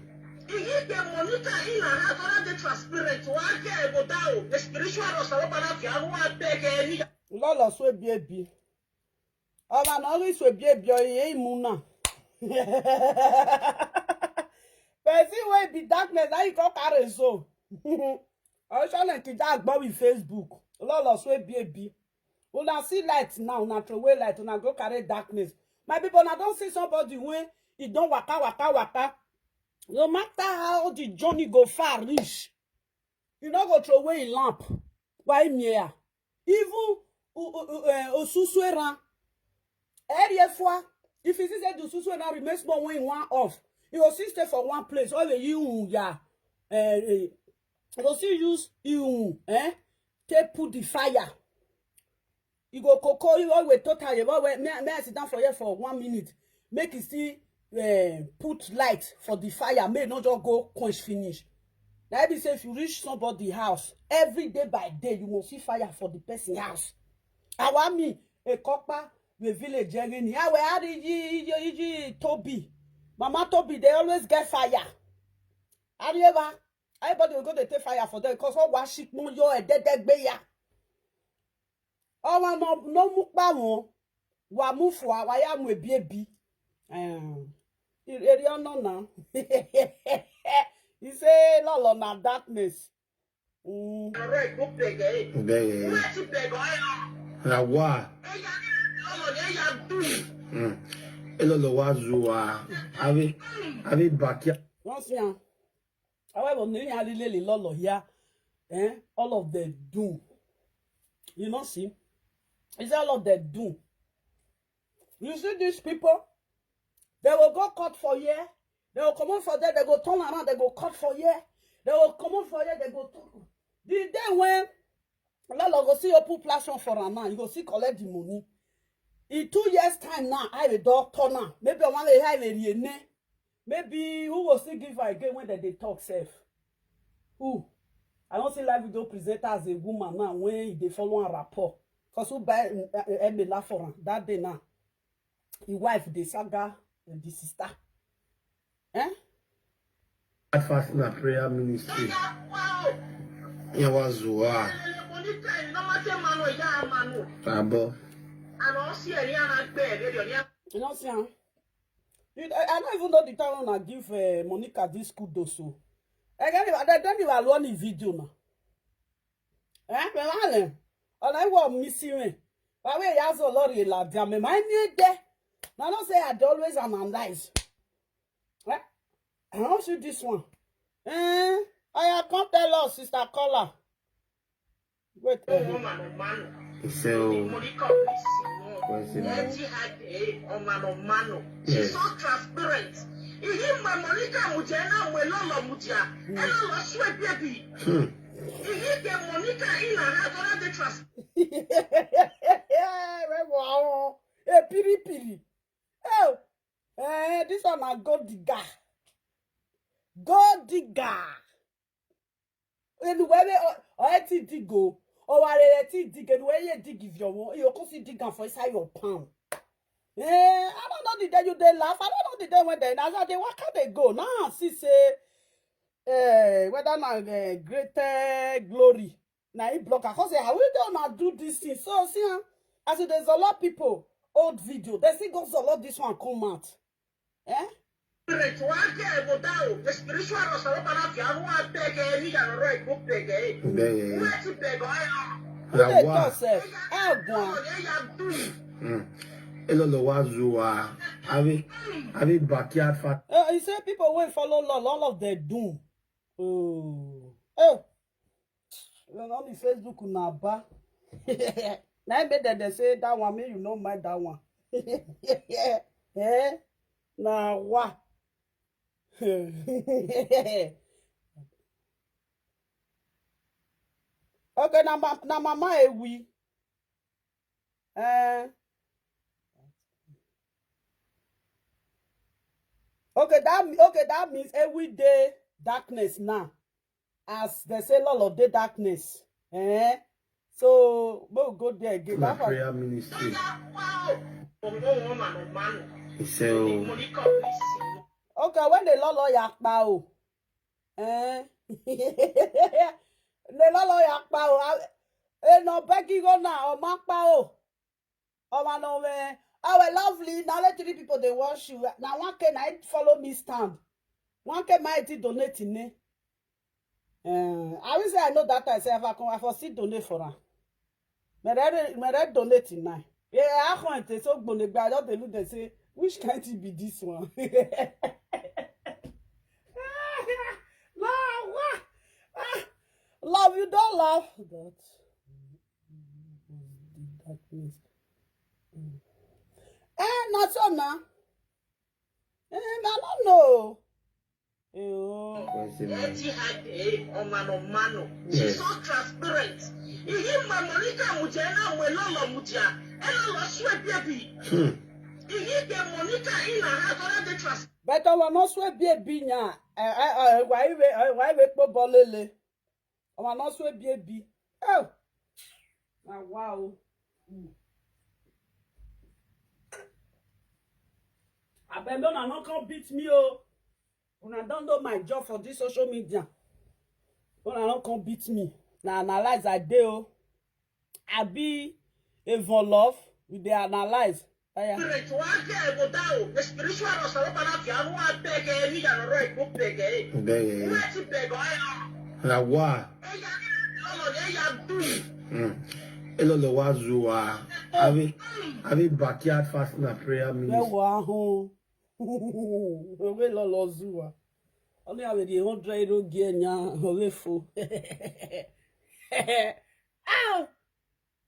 He hit the Monica in her heart, all the transparent. One day I go down. The spiritual was a open up, I want to take any. Lolo swebi ebi. Oga na only swebi ebi oye imu na. Person wey be darkness, na you come carry so. Oshole kija agbo with Facebook. Lolo swebi ebi. Una see light now, una throw away light, una go carry darkness. My people, una don see somebody wey e don waka, waka, waka. No matter how the journey go far reach, you no go throw away a lamp. Why me here? Even u- u- u- eh, osusu eran. Area four. If you see say the osusu eran remain small when you want off, you go still stay for one place. All the you ya, eh, eh, you go still use you, eh, take put the fire. You go cocoa, you always total, you always, may, may I sit down for here for one minute. Make it still, eh, put light for the fire. May not just go quench finish. Now, if you say if you reach somebody house, every day by day, you must see fire for the person house. Awami, a copper, the village, Jeremy. I will add Iji, Iji, Iji, Toby. Mama Toby, they always get fire. Have you ever? Everybody will go to take fire for them because what was she, your dead, dead, bear. Ọnwa no no mukpa won. Wa mu fua, wa ya mu ebi ebi. Eh. Eri ono na. He say lolo na darkness. Mm. Bẹ́ẹ̀. Ra wá. Mm. Ẹ lọ lọ wá zu wa. Àbí àbí bàkíá. Wọ́n sì hàn. However, ní ìyá lílé lè lọ́lọ́ yá. Eh? All of them do. You know, see? It's all of them do. You see these people? They will go court for here. They will come out for there. They go turn around. They go court for here. They will come out for here. They go turn. The day when Lolo go see open platform for am now, you go see collect the money. In two years' time now, I will doctor now. Maybe I want to have a name. Maybe who will still give her again when they, they talk self? Who? I don't see live video presenter as a woman now when they follow a rapport. Because who buy Emela for her that day now? His wife, the saga, the sister. Eh? That fasting and prayer ministry. Yawa zuwa. Abo. You know, see, huh? You, I, I don't even know the time when I give uh, Monica this kudos. So. Again, I don't even allow any video now. Eh? Well, I don't know. Ọ̀nà ìwọ mi sí rìn. Báwo èyí á sọ lọ́rọ̀ ìlàdí àmì máa ń ní èdè? Na no say I dey always analyze. Eh? I don see this one. Eh? Oya, come tell us, sister caller. Wait. Eh. Ìṣe o. Where's the man? She's so transparent. Ihe mgbe Monica mụjee na mgbe Lolo mụjee, Lolo swear baby. Hmm. Ihe ke Monica ị na ha gọrọ dị trust. Wee bụ ọnwụ. Eh, piri piri. Oh, eh, this one na gold digger. Gold digger. Anyway, oh, oh, ti dig o. Oh, I ti dig. Anyway, you dig if you want. You come see dig am for inside your palm. Eh, I don't know the day you dey laugh. I don't know the day when they, as I dey waka dey go. Now I see say, eh, whether na eh, great eh, glory. Na he block her. Come say, how will they not do this thing? So see, huh? As it is a lot of people, old video. They still go a lot this one come out. Eh? Spirit, one day I go down. The spiritual Rosarabana, I beg, eh, me and right, go beg, eh. Beg, eh. Where to beg, eh? Who dey talk sef? Eh, go on. Eh, ya do. Mm. Elo lo wa zuwa. Abi, abi backyard fat. Uh, he say people wey follow law, all of them doom. Oh. Oh. You know, on the Facebook na ba. Na im make dem dey say that one, make you no mind that one. Eh? Na wa. Okay, na ma na mama ewi. Eh. Okay, that me- okay, that means every day darkness now. As they say, lot of day darkness. Eh? So we go there again. Na That one- prayer ministry. Ìṣe o. Okay, when the Lord lawyer pa o. Eh? The Lord lawyer pa o. Ah, eh, no begging go now, or ma pa o. Oh, man, oh, man. Oh, well, lovely. Now let three people they watch you. Now one can I follow me stand. One can my tea donate in me. Uh, I will say I know that I say if I come, I for see donate for her. May I may I donate in nine. Yeah, I can't say so. But I don't look. They say which can't it be this one? Lord, what? Ah, love you don't love, but the darkness. Eh, na so na. Eh, I don't know. Eh, oh. Where's the man? Etihad, eh, Omano Mano. She's Yes. so transparent. Ihe mgbe Monica mụjee na mgbe Lolo mụjee, Lolo swear baby. Hmm. Ihe ke Monica ị na ha gọrọ dị trans- But I will not swear baby nya. Eh, eh, eh, why we, eh, why we put bolele? Ọmọ náà sún ebi ebi. Oh. Na wow. Mm. Abeg, una no come beat me o. Una don know my job for this social media. Una no come beat me. Na analyze I dey o. Abi Avon Love, we dey analyze. Aya. Spirit wa ke go down. The spiritual was a lot of you. I want to beg you. You are right. Go beg you. Beg you. Where to beg? I Na wa. Hey, you are not. Hey, you are doing. Mm. Elo le wa zuwa. Abi abi backyard fasting and prayer Ẹ ministry. wọ ahun. Owe lọlọ zuwa. Only have the hundred euro gear nya owe fo. Ah!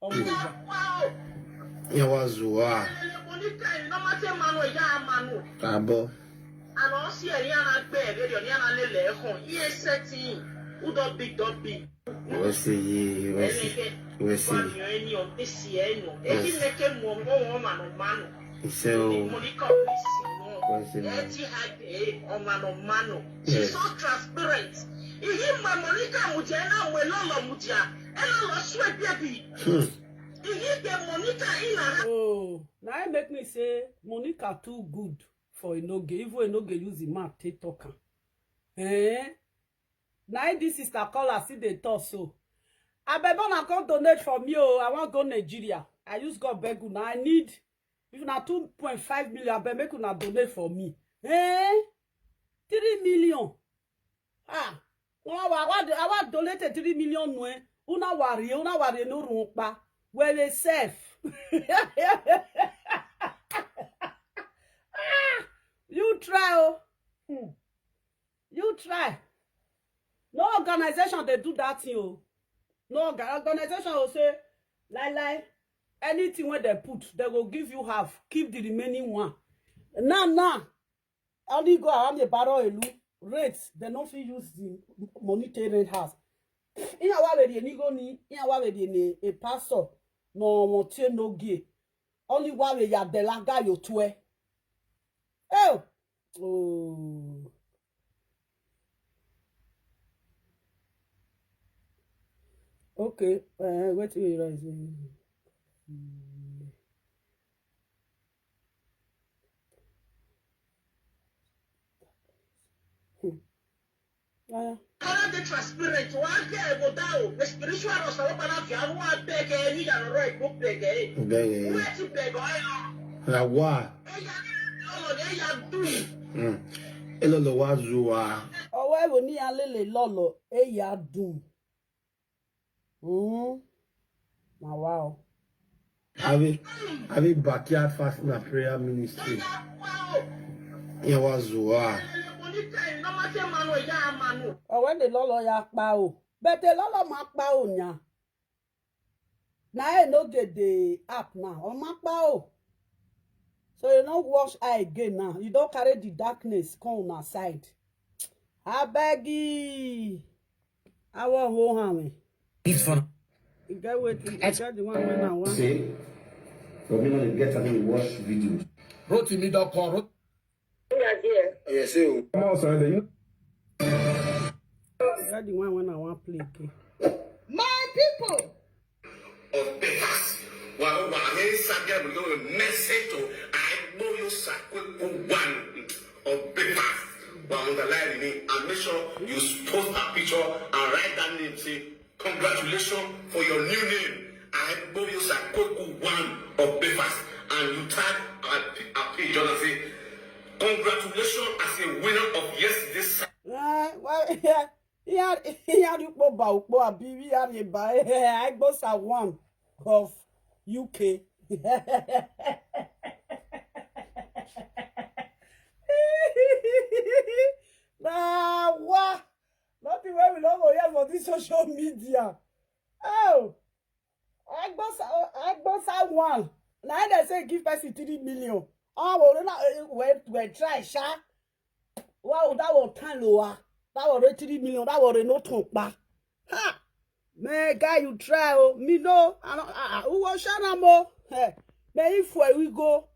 Ọmọ ìgbà. Wow. Ya wa zuwa. Monica, you know, my man, yeah, man. Abo. And also, yeah, yeah, na bed, yeah, yeah, na lele, hon. Yes, setting. Who don't big, don't big. We see ye. We see. We see. Any of this year, no. If you make a more, more, man, man. So. Monica, this year, no. We see. Eti hade, omano mano. She's Yes. So transparent. Ihe mgbe Monica mụjara na mgbe lọlọ mụjara, ela lọ sweat baby. Hmm. Ihe mgbe Monica ị na-ara. Oh, na im make me say Monica too good for Enoge. Even Enoge use the mouth take talk am. Eh? Na im this sister call her, see dey talk so. Abeg, una come donate for me o. I wan go Nigeria. I use God beg una. I need, if na two point five million, abeg make una donate for me. Eh? Three million. Ah, una wa wa de- I wan donate three million nwe. Una worry, una worry no run pa. Well, they safe. Ah, you try o. Hmm. You try. No organization dey do that thing o. No orga- organization go say, lie lie, anything wey dem put, dem go give you half, keep the remaining one. Now now, only go around the barrel elu rent, dem no fit use the money take rent house. Iya wa we dey ni go ni, iya wa we dey ni a pastor no won tie no ge. Only wa we ya belaga yo twe. Oh. Oh. Okay, uh, wetin you write? Hmm. Aya. Color the transparent. One day I go down. The spiritual was a lot of you. I want to beg you. You are right. Go beg you. Beg you. Where to beg? I Na wa. Hey, you are doing. Mm. Elo le wa zuwa. Ọwọ́ ẹ̀wò ní alẹ́lẹ̀ lọ́lọ́ ẹ̀yà dùn. Mm. Màá wá o. Abi abi backyard fasting and prayer ministry. Ya wa zuwa. Ọwọ́ ẹ̀lẹ̀ lọ́lọ́ ya pa o. Bẹ̀tẹ̀ lọ́lọ́ máa pa o yàn. Na e no get the app now. Ọ máa pa o. So you no wash eye again now. You don carry the darkness come una side. Abeg. I wan hold hand. It's fun. You get wetin? You get the one wey na one. Say, but me no dey get am when you watch videos. Rotimi don call. Rot- Who are there? Yes, you. Come on, sir. You You get the one wey na one play again. My people. Of papers. Wa wa ne sa ga mu yo message to I know you sa kwe ku one of papers. Wa mu da line ni and make sure you post a picture and write that name. Say congratulations for your new name. I know you sa kwe ku one of papers and you tag a a page and say congratulations as a winner of yesterday's Eh, why? Ihe a- ihe a dị ukpo ba ukpo abi ihe a dị ba egbosa one of U K. Na wa nothing wey we no go hear for this social media. Oh, egbosa egbosa one. Na im dem say give person three million. Oh, we no we we try sha. Wow, that one tan lo wa. That one rate three million. That one no ton pa. Ha! Man, guy, you try oh. Me no. I don't. I, I, who was share am oh? Hey, man, if where we go,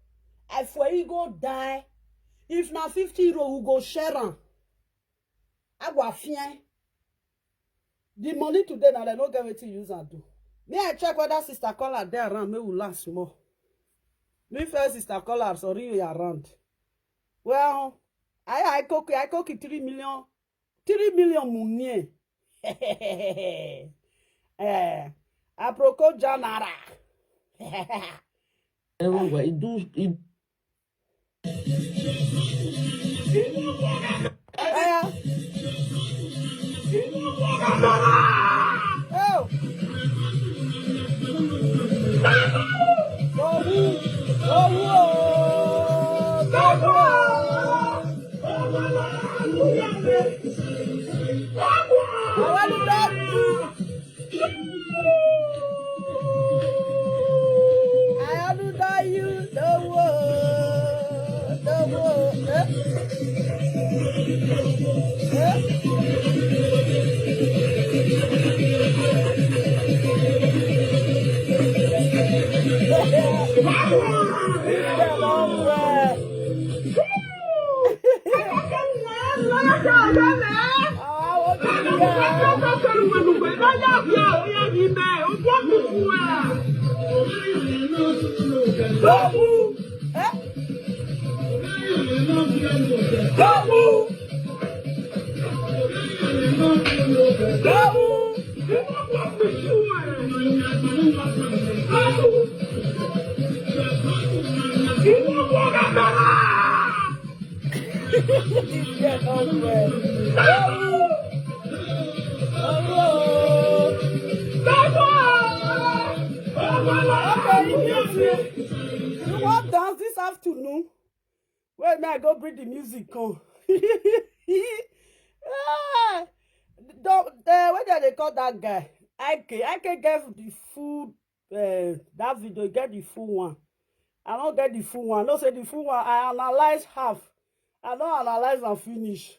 if where we go die, if na fifty euro we go share am. I go fear. The money today now they no get wetin use am do. Me I check whether sister caller dey around. Make we laugh small. Me first sister caller sorry you around. Well, I I cook I cook three million three million money. Eh, aproko janara. Everywhere. It do it. You wan dance this afternoon? Wait, may I go bring the music come. Ah, the, uh, what do they call that guy? I K, I K get the full, uh, that video, get the full one. I don't get the full one. No, say the full one. I analyze half. I don't analyze and finish.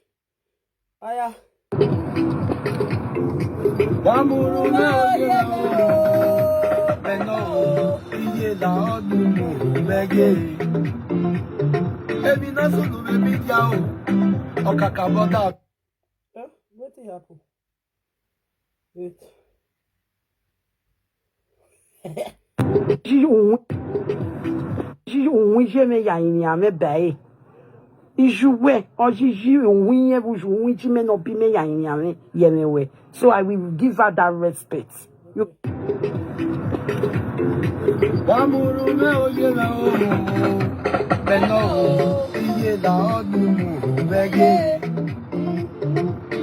Aya. Wamuru me oye o, meno o, iye la ọdún mo mege. Èmi náà sùn lù mí bí díà o, ọ̀kàkà bọ́dà. Eh, wetin happen? Wait. Ji unwi, ji unwi je me ya yin ya me bae. Iju we, o ji ji unwi ye bu ju unwi ji me no bi me ya yin ya me ye me we. So I will give her that respect. You Wamuru me oye na o, meno o, iye la ọdún mo mege.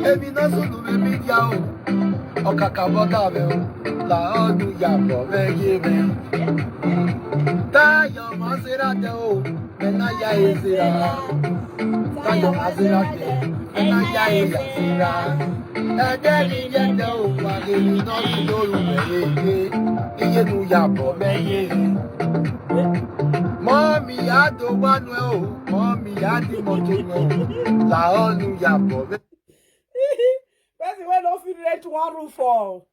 Èmi náà sùn lù mí bí díà o, ọ̀kàkà bọ́dà mi o, la ọdún yàbọ̀ mege mi. Táyọ̀ mọ́ síra tẹ o, mẹ́ná ya èsìrà. Táyọ̀ mọ́ síra tẹ, mẹ́ná ya èsìrà. Ẹgbẹ́ mi yẹ tẹ o, pàdé mi náà ní lóru mẹ́yẹ. Iye nu yàbọ̀ mẹ́yẹ. Mọ́ mi yá tó wá nu ẹ o, mọ́ mi yá dì mọ́ tó nu ẹ o, la ọdún yàbọ̀ mẹ́. Person wey no fit rent one room for,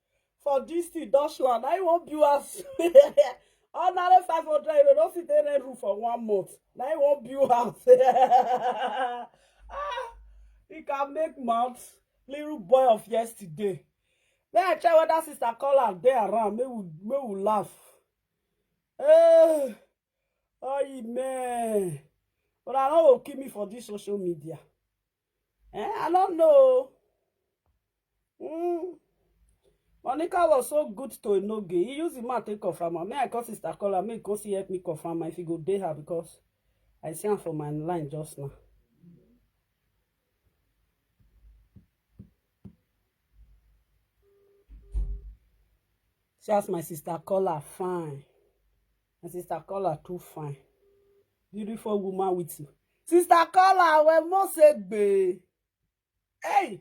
for this thing, Joshua, na him wan build house. Ordinary five hundred euro no fit take rent room for one month. Na him wan build house. Ah, he can make mouth. Little boy of yesterday. May I check whether sister call am dey around. May we, may we laugh. Eh, oh, man. But I no go kill me for this social media. Eh, I don't know. Mm. Monica was so good to Enoge. He use the man take confirm am. May I call sister call am. May he come see help me confirm am if he go dey her because I see am for my line just now. See as my sister call her fine. My sister call her too fine. Beautiful woman with you. Sister call her when mo say gbe. Hey,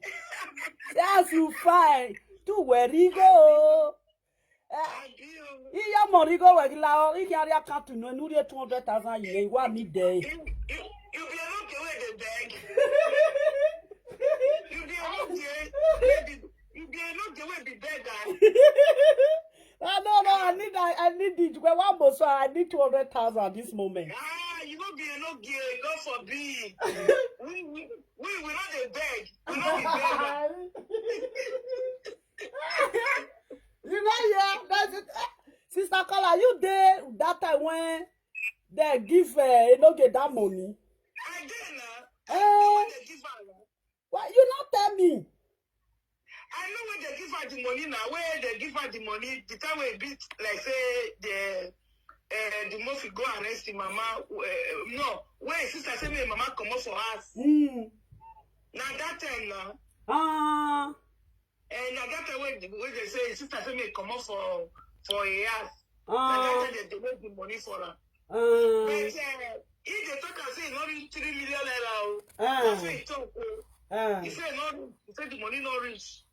see as you fine. Too worry go. Eh, iya morigo wegila o, iki ari account no, nuri two hundred thousand yen, wa ni dey. You, you, you be a lot the way they beg. You be a lot the way they, you be a lot the way they beg. Ah, no, no, I need, I, I need it. Well, one more, so I need two hundred thousand at this moment. Ah, you no be a lot, God forbid. We, we, we, we not dey beg. We not dey beg. You know, yeah, that's it. Eh, sister Kola, you dey that time when they give, uh, you know, get that money. I dey now. Eh. They give her. Why you not tell me? I know when they give her the money now. Where they give her the money, the time we beat, like say the uh, the mafia go arrest the mama. Uh, no, when his sister say me mama comot for house. Mm. Na that time na. Ah. And na that time when, when they say his sister say me comot for for a house. Na Ah. that time they donate the money for her. Ah. But uh, if they talk and say e no reach three million naira o. Ah. That's what he talk o. Ah. He say no, he say the money no reach.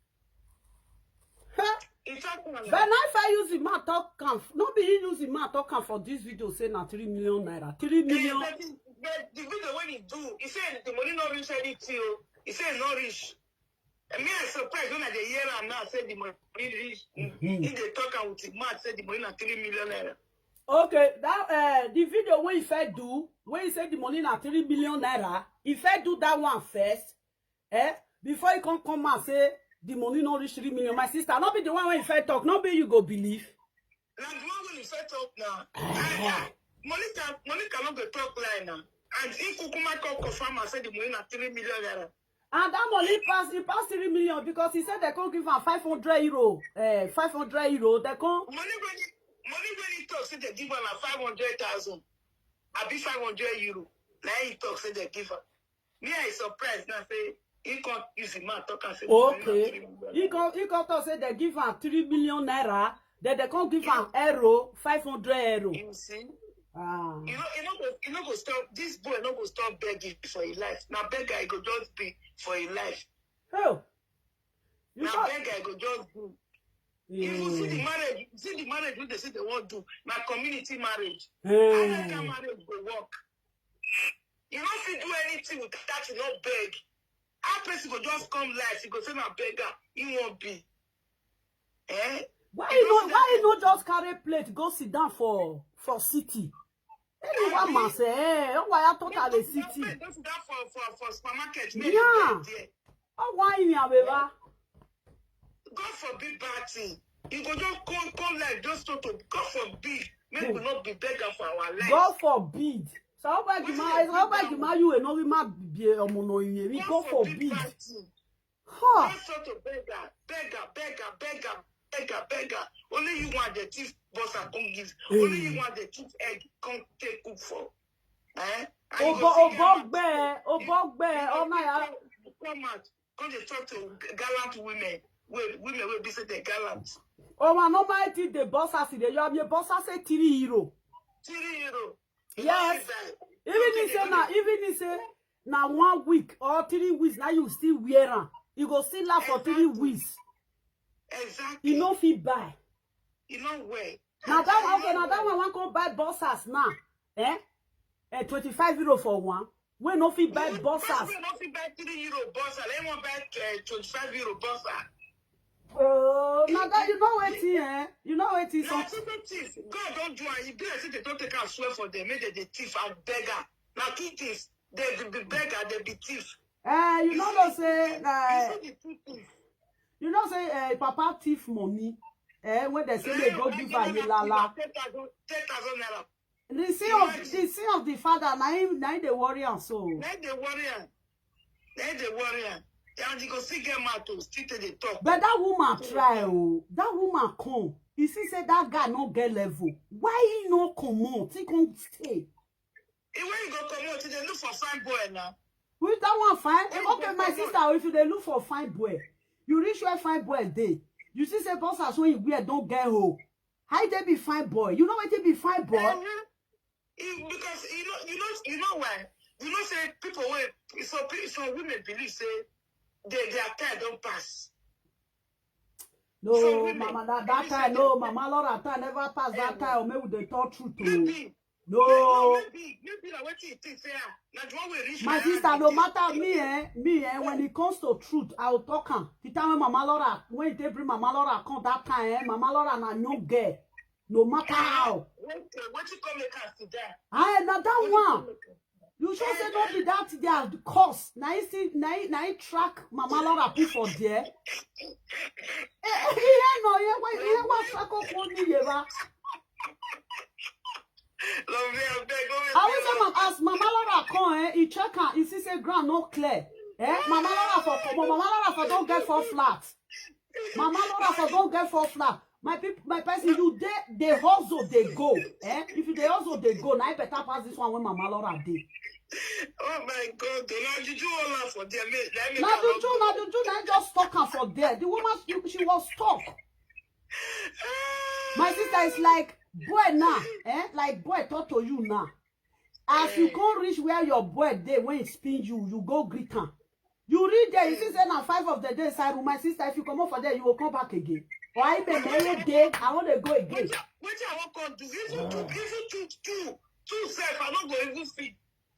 Ha. He talk am. But now if I use the man talk am, no be he use the man talk am for this video say na three million naira, three The, million. the, the, the video when he do, he say the money no reach anything o. He say e no reach. And me I surprise when I dey hear am now say the money reach. Mhm. He dey talk am with him mouth say the money na three million naira. Okay, that uh, the video wey he first do, wey he say the money na three million naira, he first do that one first, eh? Before he come come out say the money no reach three million. My sister, no be the one wey he first talk, no be you go believe. Na the one wey he first talk now. Monica, Monica no go talk lie now. And he kukuma come confirm and say the money na three million naira. And that money pass, he pass three million because he said they come give am five hundred euro, eh, five hundred euro. They come. Money when he, money when he talk say they give am na five hundred thousand. Abi five hundred euro. Na he talk say they give am. Me I surprise now say he come use him mouth talk and say the money na Okay. three million. He come, he come talk say they give am three million naira. Then they come give am euro, five hundred euro. You see? Ah. You know, you know, go, you know, go stop. This boy no go stop begging for his life. Now beggar, he go just be for his life. Oh. You Now talk. Beggar, he go just do. You will see the Mm. marriage. See the marriage wey they say they wan do. Na community marriage. Mm. How that marriage go work? You no fit do anything without you no beg. How person go just come life? You go say na beggar. He won't be. Eh? Why you no, why you no just carry plate go sit down for for city? Anyone must say, eh, oh, why I thought I the city? Don't sit down for for for supermarket. Yeah. Oh, why you have ever? God forbid bad thing. You go just come come life just to to God forbid. Make we not be beggar for our life. God forbid. So how about you, man? How about you, man? You will not be mad. Be a mono. God forbid. Bad thing. Huh. Don't sort of beggar, beggar, beggar, beggar, beggar, beggar. Only you want the thief boss and come give. Mm. Only you want the thief egg come take cook for. Eh? And you go Obo see obo gallant gbe, obo gbe. Oh my God. Come out. Come dey talk to gallant women. Wait, women will be say they gallant. Oh my, no mighty the boss has it. You have your boss has say three euro. Three euro. Yes. Even he say na, even he say na one week or three weeks now you still wear am. You go still last for three Exactly. Weeks. Exactly. You no fit buy. You know where. Now that one, okay, now that one one come buy bossers now. Eh? Eh, twenty-five euro for one. We no fit buy bossers. We no fit buy three euro bossa. Let one buy uh, twenty-five euro bossa. Oh, now that you know what eh? You know what Now two things. God don't do it. Be like say they don't take and swear for them. Make they the thief and beggar. Now two things. They be, be beggar. They be thief. Eh, you know no say You na see the two things. you know say eh, papa thief money. Eh, when they say they go give her lala. Ten thousand, ten thousand naira. The sin of the sin of the father, na him na him dey worry am so. Let the warrior. Let the warrior. And you go still get mad to still take the talk. But that woman try oh, that woman come. You see say that guy no get level. Why he no comot? He come stay. If when you go come out, they look for fine boy now. With that one fine. When Okay, you my come sister, if you dey look for fine boy, you reach where fine boy dey. You see say boss as when you wear don't get hoe. How they be fine boy? You know what they be fine boy? Uh-huh. It- because you know, you know, you know why? You know, say people wey so pe- some women believe say they their time don't pass. No, women, mama, that, that you time, say no, they- mama Laura time never pass that Yeah. Time. Or maybe they talk truth to. Maybe, No, maybe, maybe na wetin you think say ah, na the one wey reach my hand sister, be no this. Matter me, eh, me, eh, when it comes to truth, I will talk am. The time when Mama Laura, when they bring Mama Laura come that time, eh, Mama Laura na young girl. No matter how. Wetin wetin come make am sit down? Ah, na that Wetin one. come make am? You sure say no be that their cause. Na he see, na he, na he track Mama Laura put for there. Eh, eh, yeah, no, yeah, why, yeah, why track up one year, ba? Love me, I beg. Go I will say, ma- as Mama Laura come, eh, he check her, he see say ground no clear. Eh, Mama Laura for come, Mama Laura for don't get four flat. Mama Laura for don't get four flat. My people, my person, you dey, dey hustle, dey go. Eh? If you dey hustle, dey go, na e better pass this one wey Mama Laura dey. Oh my God, na juju all am for there. Make, let me Na juju, na juju, na just stuck am for there. The woman, she, she was stuck. My sister, is like boy now, eh? Like boy talk to you now. As you come reach where your boy dey, when he spin you, you go greet am. You reach there, you see say na five of the day inside room. My sister, if you comot for there, you go come back again. Or I may marry day, I want to go again. Wetin I wan come do? Even two, even two, two, two sef, I no go even fit.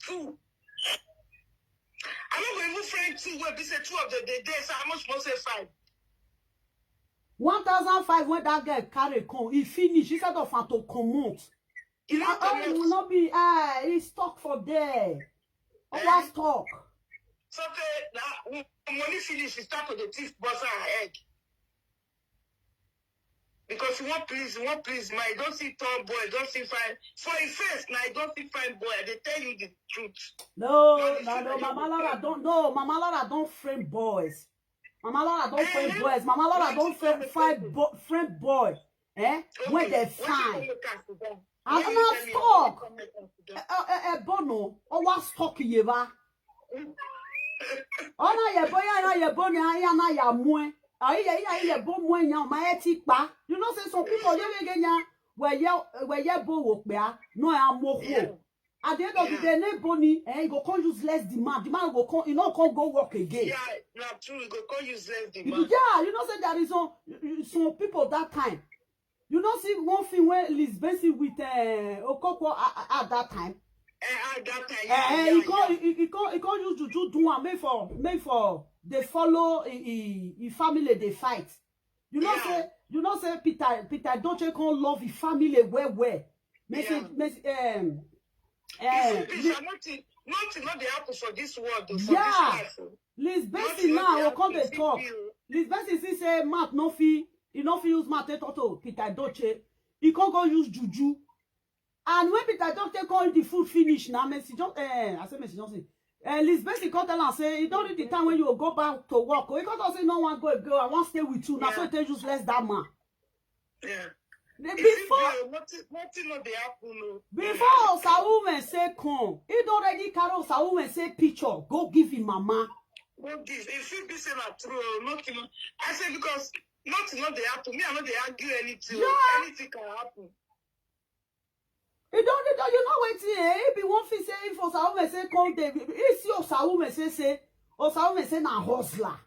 Two. I no go even find two wey be say two of the day dey, so how much more say five? One thousand five wey that girl carry come, e finish instead of am to comot. E no Ah, ah, e comot. no be, ah, e stuck for there. Owa stuck. Something na money finish, e start to dey thief, burst her head. Because you wan please, you wan please, my, you don see tall boy, you don see fine. For him face, na you don see fine boy. I dey tell you the truth. No, Don't no, listen no, to Mama your Laura friend. Don't, no, Mama Laura Don't frame boys. Mama Laura Don't Eh, frame eh, boys. Mama Laura wetin Don't come frame, make frame, person? Bo, frame boy. Eh? When Okay, they wetin come fine. Make am sit down? I'm Why you not tell me stuck. Wetin come make am sit down? Eh, eh, eh, Bono, Owa stuck yeba. Ona yebo ya, ya yebo ni, ya na ya mwe. Ayi ya, ya yebo mwe ya, ma e ti pa. You know say some people, you get ya, where ye, where ye bo wo pe a, no ya mo Yeah. ho. At the end of the day, ne boni, eh, you go come useless the man. The man go come, you know, come go work again. Yeah, na true. You go come useless the You- man. Yeah, you know say there is some, some people that time. You know see one thing when Liz Benson with uh, Okoko at, at that time. Eh, at that time, Eh, yeah, eh, yeah, he can't, yeah. he, he can't, he can't use juju do am make for, make for they follow he, he, he family they fight. You know Yeah. say, you know say Peter, Peter Doche can't love his family well well. Messi, Yeah. Messi, um, If um, you be Li- sure nothing, nothing no dey happen for this world, o, for Yeah. this life. O. Liz Nothing Benson no now dey will come happen. dey Fit talk. be o. Liz Benson see say Matt no fit, he no fit use Matt take talk to Peter Doche. He can't go use juju. And when Peter Doche call the food finish now, Messi just, eh, I say Messi Johnson. Eh, Liz Benson come tell am say he don reach the time when you go back to work. O, he come talk say no one go go. I wan stay with you. Na so Yeah. he take useless that man. Yeah. The- If it Before be o, nothing, nothing no dey happen o. before Osa woman say come, he don already carry Osa woman say picture go give him mama. No give. If it be say na true o, nothing. No, I say because nothing no dey happen. Me, I no dey argue anything. O. Yeah. Anything can happen. He don, he don, you know wetin, eh? He be one thing say if Osa woman say come dey, he see Osa woman say, say Osa woman say na hustler.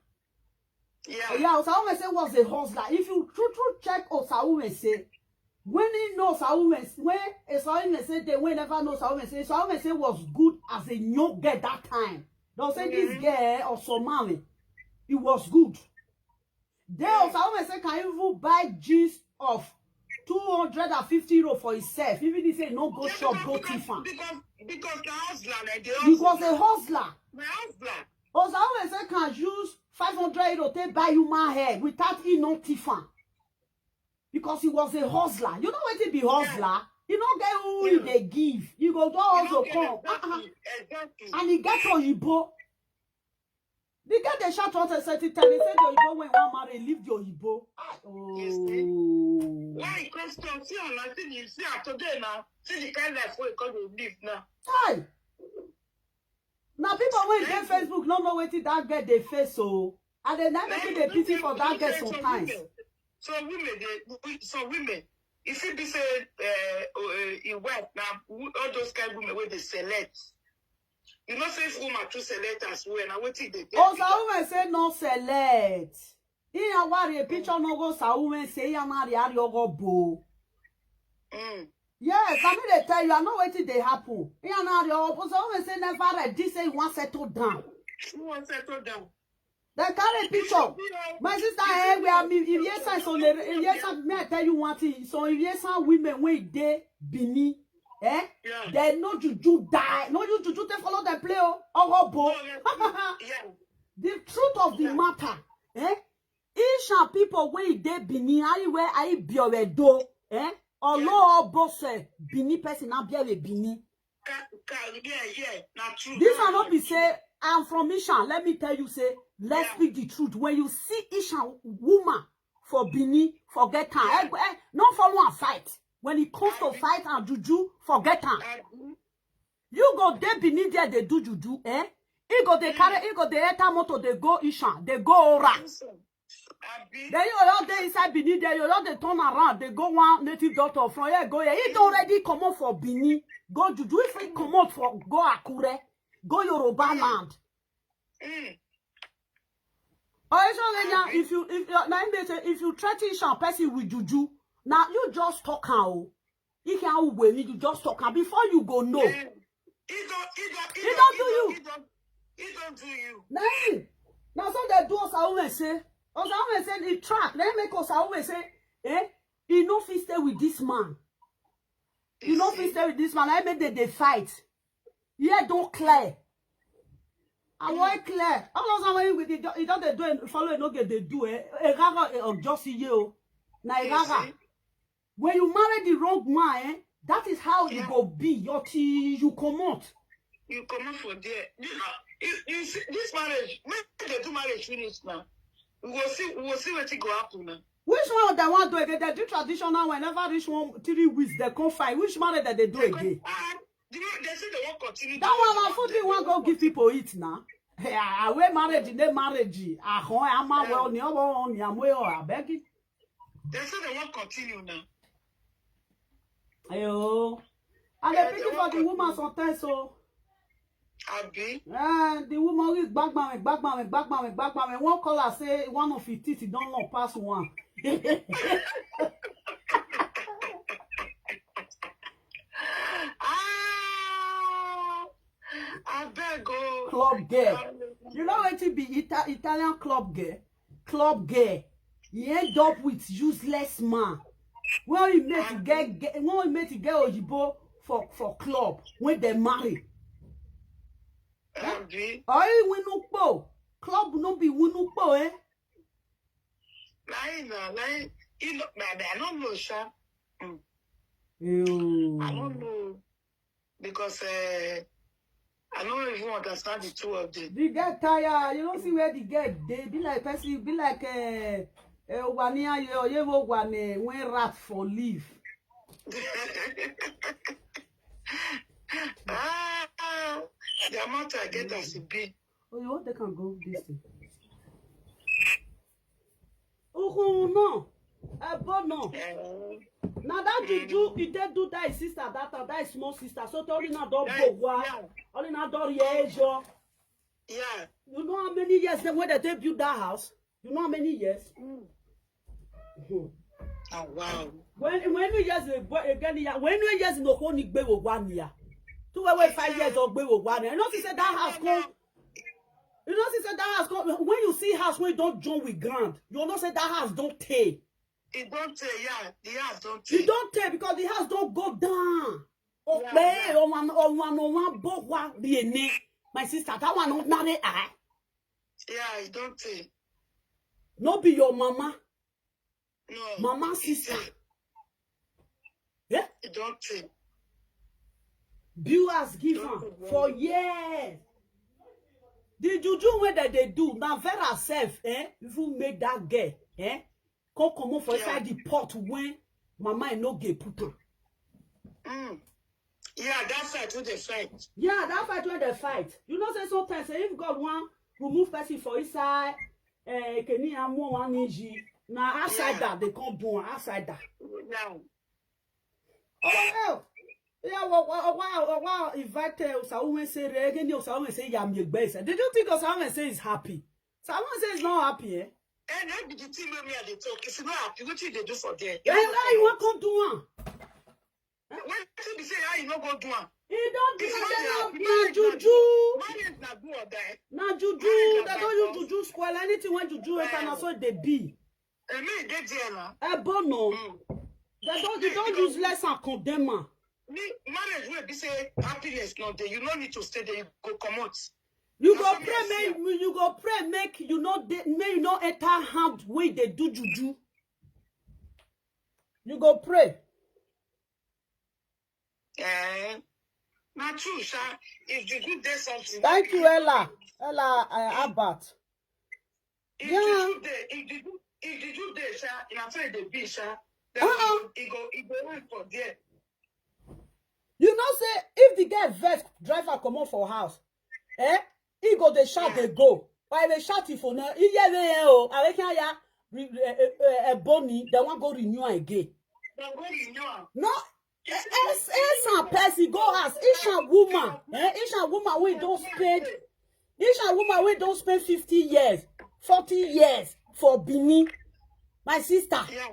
Yeah. Yeah, Osa woman say was a hustler. If you true true check Osa woman say, when he know Osa woman, when Osa woman say they, when never know Osa woman say, Osa woman say was good as a young girl that time. They'll say this Mhm. girl or some man, it was good. Then Mm. Osa woman say can even buy jeans of two hundred and fifty euro for himself. Even he say no go Yeah, shop, because, go because, thief am. because, because na hustler, like, dey He was hustle. A hustler. Na hustler. Osa woman say can use five hundred euro take buy human hair without he no thief am. Because he was a hustler. You know wetin be hustler? You no get who he Yeah. dey give. You go do You no hustle get come. Uh-uh. Exactly. Exactly. And he get oyibo. The girl dey shout out and say, "Tell me say the oyibo when one marry, leave the oyibo." Ah, You see? oh. Why you come stop? See, una see, you see am today now. See the kind life wey you come dey live now. Hi. Now people wey dey Thank you. Facebook no know wetin that girl dey face o. And then now Like, people dey you pity see, for that you girl see, some sometimes. Women, some women dey, some women, e fit be say, uh, uh, im wife na wo-, all those kind women wey dey select. You know say if woman too select as well, na wetin dey get. Osa woman say no select. He and worry a picture no go Osa woman say he and worry are go bo. Mm. Yes, I mean they tell you, I know wetin dey happen. He and worry Osa woman say never ready say he wan settle down. Who wan settle down? They carry picture. My sister, eh, we are me. If yes, I so if yes, I may I tell you one thing. So if yes, some women when they Benin, eh, Yeah. They no juju die. No you juju they follow them play oh. Oh bo. No, yeah, yeah. The truth of the matter, eh? Isha people wey dey Benin, I where I be already, eh? Olo boss, eh, Benin person na be a Benin. Ka, ka, yeah, yeah, na true. This Na one not be true. Say I'm from Isha. Let me tell you, say let's Yeah. Speak the truth. When you see Isha woman for Benin, forget am. Eh, eh, no follow am fight. When it comes to fight and juju, forget am. You go dey Benin there dey do juju, eh? He go dey carry, he go dey enter motor dey go Ishan, dey go Ora. Then you all dey inside Benin there, you all dey turn around, dey go one native doctor from here go here. He don already comot for Benin, go juju. If he comot for go Akure, go Yoruba land. Oh, it's only now if you if you now they say if you threaten some person with juju, now you just talk am. If you are when you just talk am before you go know. He don't, he don't, He don't do you. He don't, he don't do you. Now, now so they do Osawume say, Osawume say the track. They make Osawume say, eh, he no fit stay with this man. He no fit stay with this man. I make they dey fight. Yeah, don't clear. I want clear. All those when we did, he don't dey do it, follow it, no get they do it. A gaga of just you. Na a gaga. When you marry the wrong man, eh, that is how you go be. Your tea, you comot. You comot for there. You know, you, you see this marriage. Make they do marriage finish now. We will see. We will see what it go happen now. Which one of them want do again? They do traditional one. Never reach one three weeks. They come fight. Which marriage that they do again? Ah, the way they say they won't continue. That one, I food they want go give people eat now. Yeah, I wear marriage in the marriage. Ah, ho, I'm a well, ni owo, ni I'm well, I beg it. They say they won't continue now. Ayo. And they pity for the woman sometimes, so. Abi. Ah, the woman is back man, back man, back man, back man. One caller say one of his teeth don't long pass one. Ah, I beg oh. Club girl. You know what it be Ita- Italian club girl? Club girl. He end up with useless man. When he met to get, get when he met to get Oyibo for for club when they marry. Abi. Or he win ukpo. Club no be win ukpo, eh? Nine, uh, nine. You know, I, I don't know, sha. Ew. I don't know because uh, I don't even understand the two of them. The girl tire. You don't see where the girl they be like person, be like uh, uh, one year, you know, one uh, when rat for leave. Ah, the amount I get as it be. Oh, you want they can go this thing. Oh no, ebo no. Eh, Now that juju, he did do that his sister that time, that his small sister. So tell you now don't Yes, go wa. yeah. Only now don't yeah. Yeah. You know how many years then when they build that house? You know how many years? Oh wow. When when you years ago again, yeah, when you years no go ni gbe wo wa ni ya. Two way five years or gbe wo wa ni. You know she said that house come. You know she said that house come. When you see house when don't join with ground, you know say that house don't take. It don't tell, yeah. The house don't You tell. Don't take because the house don't go down. Oh, Yeah, man, yeah. Oh, one, oh, one, oh, one, bo wa, be a name. My sister, that one not marry I. Yeah, it don't tell. No be your mama, No. mama it sister. tell. Yeah, It don't tell. Bill has given Don't tell. For years. The juju way that they do now, Vera self, eh? If you make that girl, eh? Come come up for Yeah. Inside the pot when mama e no get put on. Mm. Yeah, that's why too they fight. Yeah, that fight when they fight. You know say sometimes say if God want remove person for inside, eh, Kenya more one easy. Now outside Yeah. That they can't do am outside that. Now, Oh, oh. Yeah, well, well, well, well, well, invite uh, Osawume say reggae ni Osawume say yam ye gbese. Did you think Osawume say is happy? Osawume say is not happy, eh? And that be the thing wey me I dey talk. If you not happy, what you dey do for there? Yeah, why you want come do one? When you be say how you no go do am? He don't do If you that. not Now happy, na marriage na juju. Marriage na do or die. Na juju. Marriage They na don't use by juju spoil anything when juju enter na so they be. And me dey there now. Ebo no. Mm. They don't. They don't use less and condemn am. Me marriage wey be say happiness no dey. You no need to stay there. You go comot. You Na so go me pray I see make am. You go pray make you know they make you know enter hand wey they do juju. You go pray. Eh, na true, sha. If the good dey something, Thank you, Ella. Ella uh, Albert. If Yeah. the good dey, if the good, If the Jew dey sha, na so e dey be sha. Then Uh-uh. e go, e go, e go end for there. You know say if the girl vex drive her comot for house, eh? He go dey shout dey go. Why dey shout if una? He hear me here o. Are can ya? Ebony, they wan go renew am again. Dem go renew am. No, as as a person go ask Isha woman, eh? Isha woman wey don spend Isha woman wey don spend fifty years, forty years for Benin, my sister. Yeah.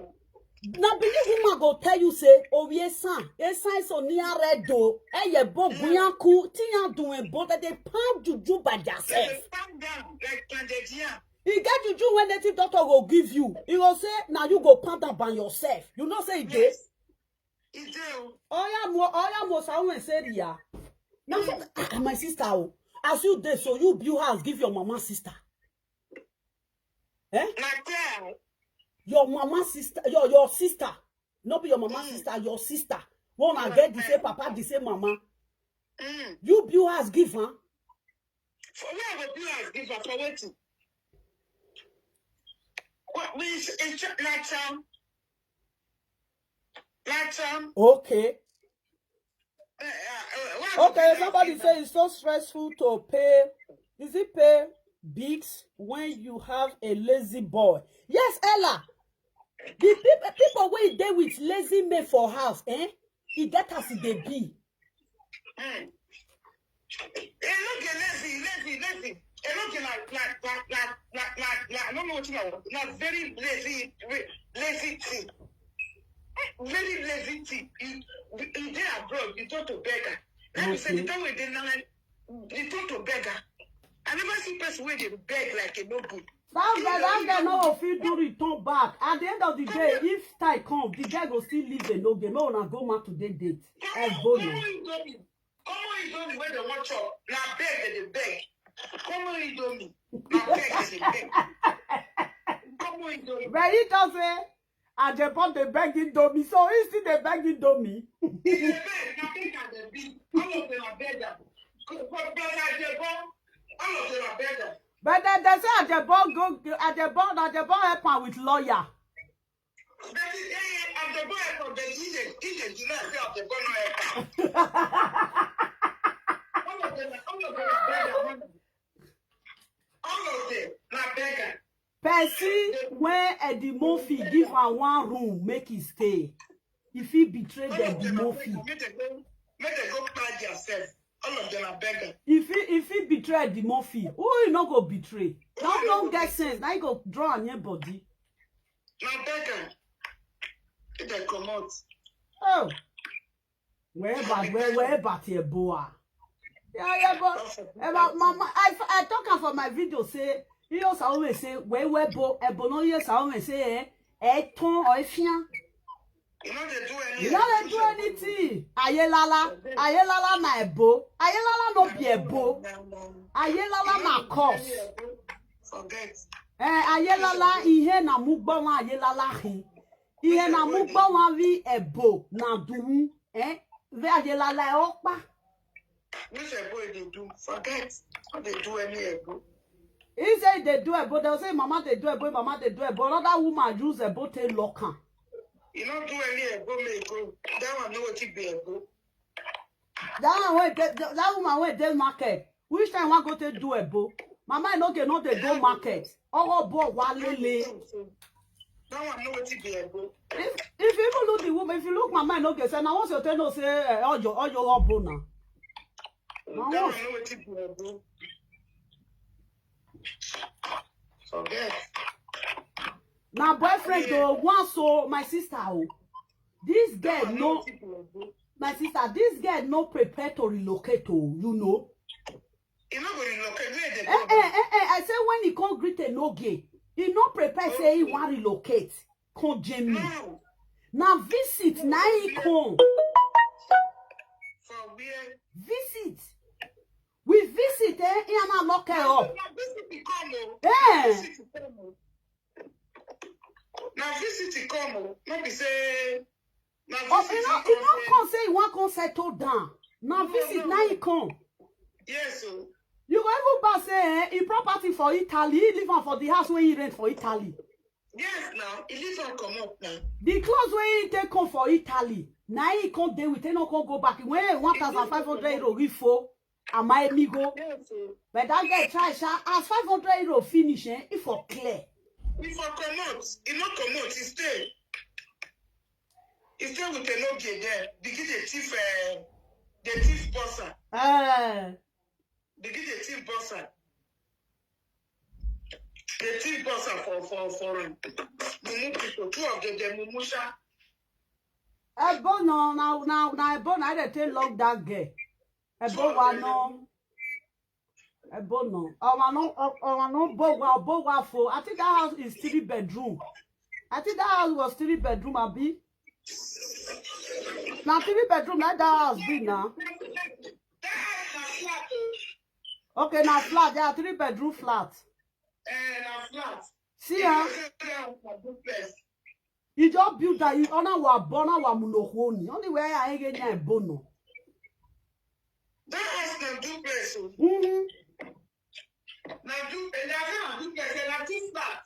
Na Benin woman go tell you say, owie san, e san so ni aredo, eye bo guyanku, ti yan dun e bo that they pound juju by Dem themselves. dey pound down like pounded yam. E get juju when native doctor go give you, e go say na you go pound am by yourself. You know say e dey. Yes. E dey o. Oya mo, oya mo sa wen say ya. Na so ah, my sister o, as you dey so you build house give your mama sister. Eh? Na there. Your mama sister, your your sister, no be your mama Mm. sister, your sister. One I get the same papa, the same mama. Mm. You build house give her. For where I go build house give her for wetin? What means it's like um, like um, Okay. uh, uh, what I go Okay, build house somebody give her? Say it's so stressful to pay. Is it pay bigs when you have a lazy boy? Yes, Ella. The people, people wey dey with lazy men for house, eh? E get as e dey be. Mm. E no get lazy, lazy, lazy. E no get like, like, like, like, like, like, like, I don't know what you know. Na very lazy, re- lazy thing. Very lazy thing. You, you, you dey abroad, you turn to beggar. Let me say, the Okay. time we dey now, you turn to beggar. I never see person wey dey beg like a no good. That girl, that girl no go fit do return back. At the end of the day, if time come, the girl go still leave the no game. Make una go mark today date. Common Ebony. Indomie, common Indomie wey dem wan chop, na beg dem dey beg. Common Indomie, na beg dem dey beg. Common Indomie. But he just say, Ajebon dey beg Indomie, so he still dey beg Indomie. If dem beg, na beg am dem be. All of them are beggar. But, but Ajebon, all of them are beggar. But then they say Ajebon go, Ajebon, Ajebon help am with lawyer. But eh, Ajebon help am, but he dey, he dey deny say Ajebon no help am. All of them, all of them are beggar. All of them na beggar. Person when Eddie Murphy give am one room, make he stay. If he betray All them, of the them are Murphy. beggar. Make dem go, make dem go kpai theirself. All of them are beggar. If he if he betray Eddie Murphy, who he no go betray? Now don't get sense. Now he go draw on your body. Na beggar. If dem comot. Oh, where about where where about your boy? Yeah, yeah, but about mama, I I talk am for my video say he also always say where where bo ebo no yes I always say eh eh ton or fian. You know they do any. You no dey do anything. Ayelala, Ayelala na ebo. Ayelala no be ebo. Ayelala na curse. Forget. Eh, Ayelala ihe na mugbawa Ayelala hi. Ihe na mugbawa vi ebo na duwu. Eh, ve Ayelala e opa. Which a boy they do? Forget. What they do any ego? He say they do ebo. They say mama they do ebo. Mama they do ebo. Another woman use ebo take lock am. You not do any ego, may go. That one no what be ego. That one wey dey, that woman wey dey market. Which time wan go take do ebo? Mama no get no dey go market. Owo bo wa lele. That one no what be ego. If if you even look the woman, if you look mama no get say na once you tell no say eh, ojo ojo obo na. That one no what be ego. Forget. Na boyfriend o, one so my sister o. This girl no, my sister, this girl no prepare to relocate o, you know. You no go relocate. Where they Eh, eh, eh, eh, I say when he come greet a no gay, he no prepare say he wan relocate. Come Jamie. No. Na visit na he come. For where? Visit. We visit, eh? He and I lock her up. Na visit he come o. Eh. Visit he come o. Na visit he come o. No be say. Na Oh, visit he he no, he no come. come say he wan come settle down. Na visit na he come. Yes o. You go even pass say eh, he property for Italy, he live am for the house wey he rent for Italy. Yes, now he leave am comot now. The clothes wey he take come for Italy, na he come dey with, he no come go back. When one thousand five hundred euro reach for, am I amigo? Yes, o. But that guy try sha, as five hundred euro finish, eh, he for clear. He for comot, he no comot, he stay. He stay with Enogie there, begin dey thief, uh, dey thief bossa. Eh, Begin dey thief bossa. Dey thief bossa for for for am. Mumu people, two of them dey mumu sha. Ebo no, na na na Ebo na dey take lock that girl. Ebo wa no. Ebo no. Owa no, owa no bo wa bo wa fo. I think that house is three bedroom. I think that house was three bedroom, abi. Na three bedroom na that house be na. That house na flat o. Okay, na flat. Yeah, three bedroom flat. Eh, na flat. See, ah, That house na duplex. You just build that. You honor wa bona wa munohoni. Only where I get na Ebo no. That house na duplex o. Mm-hmm. Na du, eh, na na duplex, eh, na two flat.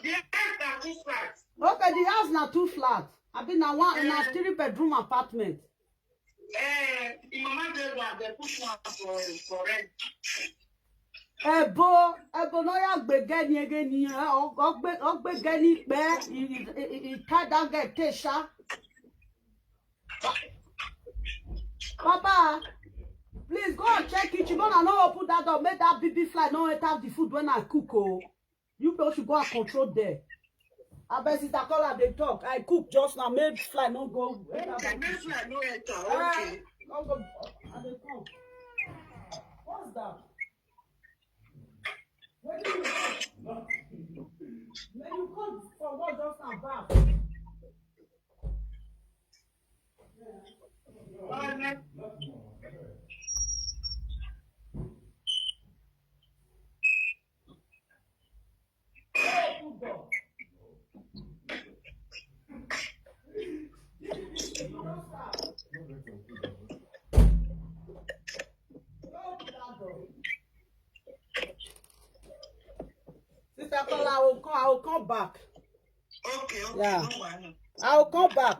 The house na two flat. Okay, the house na two flat. Abi na one, na three bedroom apartment. Eh, the mama dey one, they put one for for rent. Ebo, Ebo no ya gbege ni ege ni, eh, o- ogbe, ogbege ni pe, he, he, he, he tie that girl take sha. Papa, please go and check kitchen. Make una no open that door. Make that B B fly no enter the food when I cook. Oh, you people should go and control there. I bet sister Kola dey talk. I cook just now. Make fly no go enter. Okay, make fly no enter. Ah, Okay. no go. I dey come. What's that? Wetin you May you come for what just now back. Sister Kola, I will come, I will come back. Okay, okay, Yeah. No wahala. I will come back.